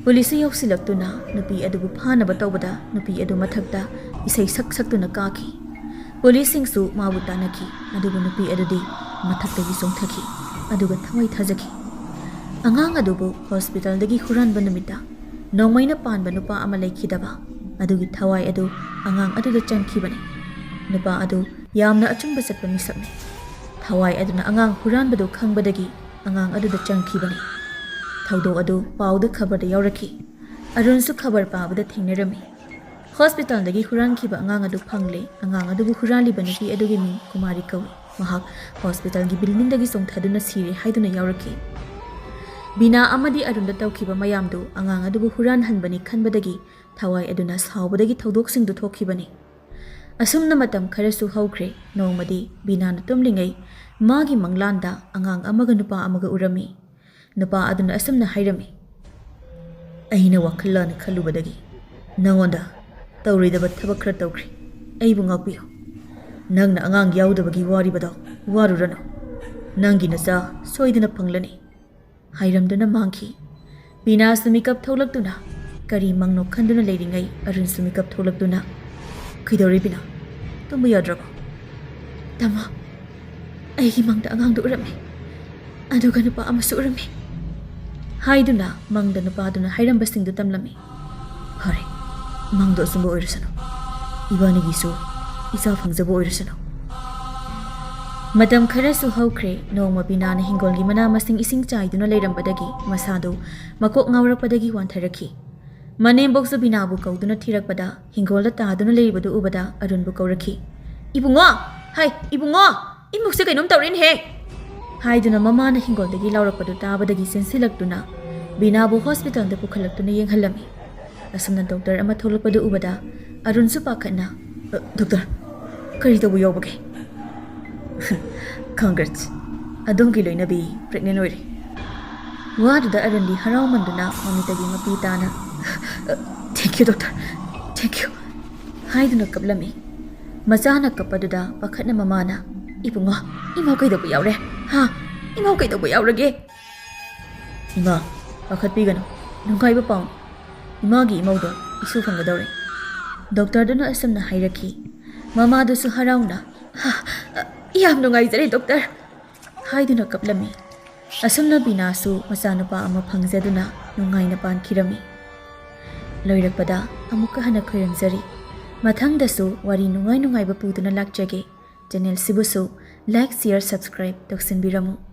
ꯄꯨꯂꯤꯁꯁꯨ ꯌꯧꯁꯤꯜꯂꯛꯇꯨꯅ ꯅꯨꯄꯤ ꯑꯗꯨꯕꯨ ꯐꯥꯅꯕ ꯇꯧꯕꯗ ꯅꯨꯄꯤ ꯑꯗꯨ ꯃꯊꯛꯇ ꯏꯁꯩ ꯁꯛ ꯁꯛꯇꯨꯅ ꯀꯥꯈꯤ꯫ ꯄꯨꯂꯤꯁꯁꯤꯡꯁꯨ ꯃꯥꯕꯨ ꯇꯥꯟꯅꯈꯤ, ꯑꯗꯨꯕꯨ ꯅꯨꯄꯤ ꯑꯗꯨꯗꯤ ꯃꯊꯛꯇꯒꯤ ꯆꯣꯡꯊꯈꯤ, ꯑꯗꯨꯒ ꯊꯋꯥꯏ ꯊꯥꯖꯈꯤ꯫ ꯑꯉꯥꯡ ꯑꯗꯨꯕꯨ ꯍꯣꯁꯄꯤꯇꯥꯜꯗꯒꯤ ꯍꯨꯔꯥꯟꯕ ꯅꯨꯃꯤꯠꯇ ꯅꯣꯡꯃꯩꯅ ꯄꯥꯟꯕ ꯅꯨꯄꯥ ꯑꯃ ꯂꯩꯈꯤꯗꯕ ꯑꯗꯨꯒꯤ ꯊꯋꯥꯏ ꯑꯗꯨ ꯑꯉꯥꯡ ꯑꯗꯨꯗ ꯆꯪꯈꯤꯕꯅꯤ꯫ ꯅꯨꯄꯥ ꯑꯗꯨ ꯌꯥꯝꯅ ꯑꯆꯨꯝꯕ ꯆꯠꯄ ꯃꯤꯁꯛꯅꯤ꯫ ꯊꯋꯥꯏ ꯑꯗꯨꯅ ꯑꯉꯥꯡ ꯍꯨꯔꯥꯟꯕꯗꯨ ꯈꯪꯕꯗꯒꯤ ꯑꯉꯥꯡ ꯑꯗꯨꯗ ꯆꯪꯈꯤꯕꯅꯤ꯫ ꯊꯧꯗꯣꯛ ꯑꯗꯨ ꯄꯥꯎꯗ ꯈꯕꯔꯗ ꯌꯥꯎꯔꯛꯈꯤ꯫ ꯑꯔꯨꯟꯁꯨ ꯈꯕꯔ ꯄꯥꯕꯗ ꯊꯦꯡꯅꯔꯝꯃꯤ꯫ ꯍꯣꯁꯄꯤꯇꯥꯜꯗꯒꯤ ꯍꯨꯔꯥꯟꯈꯤꯕ ꯑꯉꯥꯡ ꯑꯗꯨ ꯐꯪꯂꯦ꯫ ꯑꯉꯥꯡ ꯑꯗꯨꯕꯨ ꯍꯨꯔꯥꯜꯂꯤꯕ ꯅꯨꯄꯤ ꯑꯗꯨꯒꯤ ꯃꯤꯡ ꯀꯨꯃꯥꯔꯤ ꯀꯧꯏ꯫ ꯃꯍꯥꯛ ꯍꯣꯁꯄꯤꯇꯥꯜꯒꯤ ꯕꯤꯜꯗꯤꯡꯗꯒꯤ ꯆꯣꯡꯊꯗꯨꯅ ꯁꯤꯔꯦ ꯍꯥꯏꯗꯨꯅ ꯌꯥꯎꯔꯛꯈꯤ꯫ ꯕꯤꯅꯥ ꯑꯃꯗꯤ ꯑꯔꯨꯟꯗ ꯇꯧꯈꯤꯕ ꯃꯌꯥꯝꯗꯨ ꯑꯉꯥꯡ ꯑꯗꯨꯕꯨ ꯍꯨꯔꯥꯟꯍꯟꯕꯅꯤ ꯈꯟꯕꯗꯒꯤ ꯊꯋꯥꯏ ꯑꯗꯨꯅ ꯁꯥꯎꯕꯗꯒꯤ ꯊꯧꯗꯣꯛꯁꯤꯡꯗꯨ ꯊꯣꯛꯈꯤꯕꯅꯤ꯫ ꯑꯁꯨꯝꯅ ꯃꯇꯝ ꯈꯔꯁꯨ ꯍꯧꯈ꯭ꯔꯦ꯫ ꯅꯣꯡꯃꯗꯤ ꯕꯤꯅꯥꯅ ꯇꯨꯝꯂꯤꯉꯩ ꯃꯥꯒꯤ ꯃꯪꯂꯥꯟꯗ ꯑꯉꯥꯡ ꯑꯃꯒ ꯅꯨꯄꯥ ꯑꯃꯒ ꯎꯔꯝꯃꯤ꯫ ꯅꯨꯄꯥ ꯑꯗꯨꯅ ꯑꯁꯨꯝꯅ ꯍꯥꯏꯔꯝꯃꯤ, "ꯑꯩꯅ ꯋꯥꯈꯜ ꯂꯥꯟꯅ ꯈꯜꯂꯨꯕꯗꯒꯤ ꯅꯉꯣꯟꯗ ꯇꯧꯔꯣꯏꯗꯕ ꯊꯕꯛ ꯈꯔ ꯇꯧꯈ꯭ꯔꯦ꯫ ꯑꯩꯕꯨ ꯉꯥꯛꯄꯤꯌꯨ꯫ ꯅꯪꯅ ꯑꯉꯥꯡ ꯌꯥꯎꯗꯕꯒꯤ ꯋꯥꯔꯤꯕꯗꯣ ꯋꯥꯔꯨꯔꯅꯨ꯫ ꯅꯪꯒꯤ ꯅꯆꯥ ꯁꯣꯏꯗꯅ ꯐꯪꯂꯅꯤ" ꯍꯥꯏꯔꯝꯗꯨꯅ ꯃꯥꯡꯈꯤ꯫ ꯕꯤꯅꯥꯁꯨ ꯃꯤꯀꯞ ꯊꯣꯛꯂꯛꯇꯨꯅ ꯀꯔꯤ ꯃꯪꯅꯣ ꯈꯟꯗꯨꯅ ꯂꯩꯔꯤꯉꯩ ꯑꯔꯨꯟꯁꯨ ꯃꯤꯀꯞ ꯊꯣꯛꯂꯛꯇꯨꯅ, "ꯀꯩꯗꯧꯔꯦ ꯕꯤꯅꯥ? ꯇꯨꯝꯕ ꯌꯥꯗ꯭ꯔꯕꯣ?" "ꯇꯥꯃꯣ, ꯑꯩꯒꯤ ꯃꯪꯗ ꯑꯉꯥꯡꯗꯨ ꯎꯔꯝꯃꯤ, ꯑꯗꯨꯒ ꯅꯨꯄꯥ ꯑꯃꯁꯨ ꯎꯔꯝꯃꯤ" ꯍꯥꯏꯗꯨꯅ ꯃꯪꯗ ꯅꯨꯄꯥꯗꯨꯅ ꯍꯥꯏꯔꯝꯕꯁꯤꯡꯗꯨ ꯇꯝꯂꯝꯃꯤ꯫ "ꯐꯔꯦ, ꯃꯪꯗꯣ ꯑꯆꯨꯝꯕ ꯑꯣꯏꯔꯁꯅꯨ꯫ ꯏꯕꯥꯅꯤꯒꯤꯁꯨ ꯏꯆꯥ ꯐꯪꯖꯕ ꯑꯣꯏꯔꯁꯅꯨ"꯫ ꯃꯇꯝ ꯈꯔꯁꯨ ꯍꯧꯈ꯭ꯔꯦ꯫ ꯅꯣꯡꯃ ꯕꯤꯅꯥꯅ ꯍꯤꯡꯒꯣꯜꯒꯤ ꯃꯅꯥ ꯃꯁꯤꯡ ꯏꯁꯤꯡ ꯆꯥꯏꯗꯨꯅ ꯂꯩꯔꯝꯕꯗꯒꯤ ꯃꯁꯥꯗꯨ ꯃꯀꯣꯛ ꯉꯥꯎꯔꯛꯄꯗꯒꯤ ꯋꯥꯟꯊꯔꯛꯈꯤ꯫ ꯃꯅꯦꯝꯕꯣꯛꯁꯨ ꯕꯤꯅꯥꯕꯨ ꯀꯧꯗꯨꯅ ꯊꯤꯔꯛꯄꯗ, ꯍꯤꯡꯒꯣꯜꯗ ꯇꯥꯗꯨꯅ ꯂꯩꯔꯤꯕꯗꯨ ꯎꯕꯗ ꯑꯔꯨꯟꯕꯨ ꯀꯧꯔꯛꯈꯤ꯫ "ꯏꯕꯨꯡꯉꯣ! ꯍꯥꯏ, ꯏꯕꯨꯡꯉꯣ! ꯏꯃꯨꯡꯁꯦ ꯀꯩꯅꯣꯝ ꯇꯧꯔꯦꯅꯦꯍꯦ!" ꯍꯥꯏꯗꯨꯅ ꯃꯃꯥꯅ ꯍꯤꯡꯒꯣꯜꯗꯒꯤ ꯂꯥꯎꯔꯛꯄꯗꯨ ꯇꯥꯕꯗꯒꯤ ꯆꯦꯟꯁꯤꯜꯂꯛꯇꯨꯅ ꯕꯤꯅꯥꯕꯨ ꯍꯣꯁꯄꯤꯇꯥꯜꯗ ꯄꯨꯈꯠꯂꯛꯇꯨꯅ ꯌꯦꯡꯍꯜꯂꯝꯃꯤ꯫ ꯑꯁꯨꯝꯅ ꯗꯣꯛꯇꯔ ꯑꯃ ꯊꯣꯛꯂꯛꯄꯗꯨ ꯎꯕꯗ ꯑꯔꯨꯟꯁꯨ ꯄꯥꯈꯠꯅ, "ꯑ, ꯗꯣꯛꯇꯔ, ꯀꯔꯤ ꯇꯧꯕ ꯌꯥꯎꯕꯒꯦ?" "Congrats, ꯑꯗꯣꯝꯒꯤ ꯂꯣꯏꯅꯕꯤ pregnant ꯑꯣꯏꯔꯦ"꯫ ꯋꯥꯗꯨꯗ ꯑꯔꯨꯟꯗꯤ ꯍꯔꯥꯎꯃꯟꯗꯨꯅ ꯃꯃꯤꯠꯇꯒꯤ ꯃꯄꯤ ꯇꯥꯅ, "Thank you, doctor, thank you" ꯍꯥꯏꯗꯨꯅ ꯀꯞꯂꯝꯃꯤ꯫ ꯃꯆꯥꯅ ꯀꯞꯄꯗꯨꯗ ꯄꯥꯈꯠꯅ ꯃꯃꯥꯅ, "ꯏꯕꯨꯡꯉꯣ, ꯏꯃꯧ ꯀꯩꯗꯧꯕ ꯌꯥꯎꯔꯦ? ꯍꯥ? ꯏꯃꯧ ꯀꯩꯗꯧꯕ ꯌꯥꯎꯔꯒꯦ?" "ꯏꯃꯥ, ꯄꯥꯈꯠꯄꯤꯒꯅꯨ, ꯅꯨꯡꯉꯥꯏꯕ ꯄꯥꯎꯅꯤ꯫ ꯏꯃꯥꯒꯤ ꯏꯃꯧꯗꯣ ꯏꯁꯨ ꯐꯪꯒꯗꯧꯔꯦ"꯫ ꯗꯣꯛꯇꯔꯗꯨꯅ ꯑꯁꯨꯝꯅ ꯍꯥꯏꯔꯛꯈꯤ꯫ ꯃꯃꯥꯗꯨꯁꯨ ꯍꯔꯥꯎꯅ, "ꯍꯥ, ꯌꯥꯝ ꯅꯨꯡꯉꯥꯏꯖꯔꯦ ꯗꯣꯛꯇꯔ" ꯍꯥꯏꯗꯨꯅ ꯀꯞꯂꯝꯃꯤ꯫ ꯑꯁꯨꯝꯅ ꯕꯤꯅꯥꯁꯨ ꯃꯆꯥꯅꯨꯄꯥ ꯑꯃ ꯐꯪꯖꯗꯨꯅ ꯅꯨꯡꯉꯥꯏꯅ ꯄꯥꯟꯈꯤꯔꯝꯃꯤ꯫ ꯂꯣꯏꯔꯛꯄꯗ ꯑꯃꯨꯛꯀ ꯍꯟꯅ ꯈꯣꯏꯔꯝꯖꯔꯤ꯫ ꯃꯊꯪꯗꯁꯨ ꯋꯥꯔꯤ ꯅꯨꯡꯉꯥꯏ ꯅꯨꯡꯉꯥꯏꯕ ꯄꯨꯗꯨꯅ ꯂꯥꯛꯆꯒꯦ꯫ ꯆꯦꯅꯦꯜꯁꯤꯕꯨꯁꯨ like, share, subscribe ꯇꯧꯁꯤꯟꯕꯤꯔꯝꯃꯨ꯫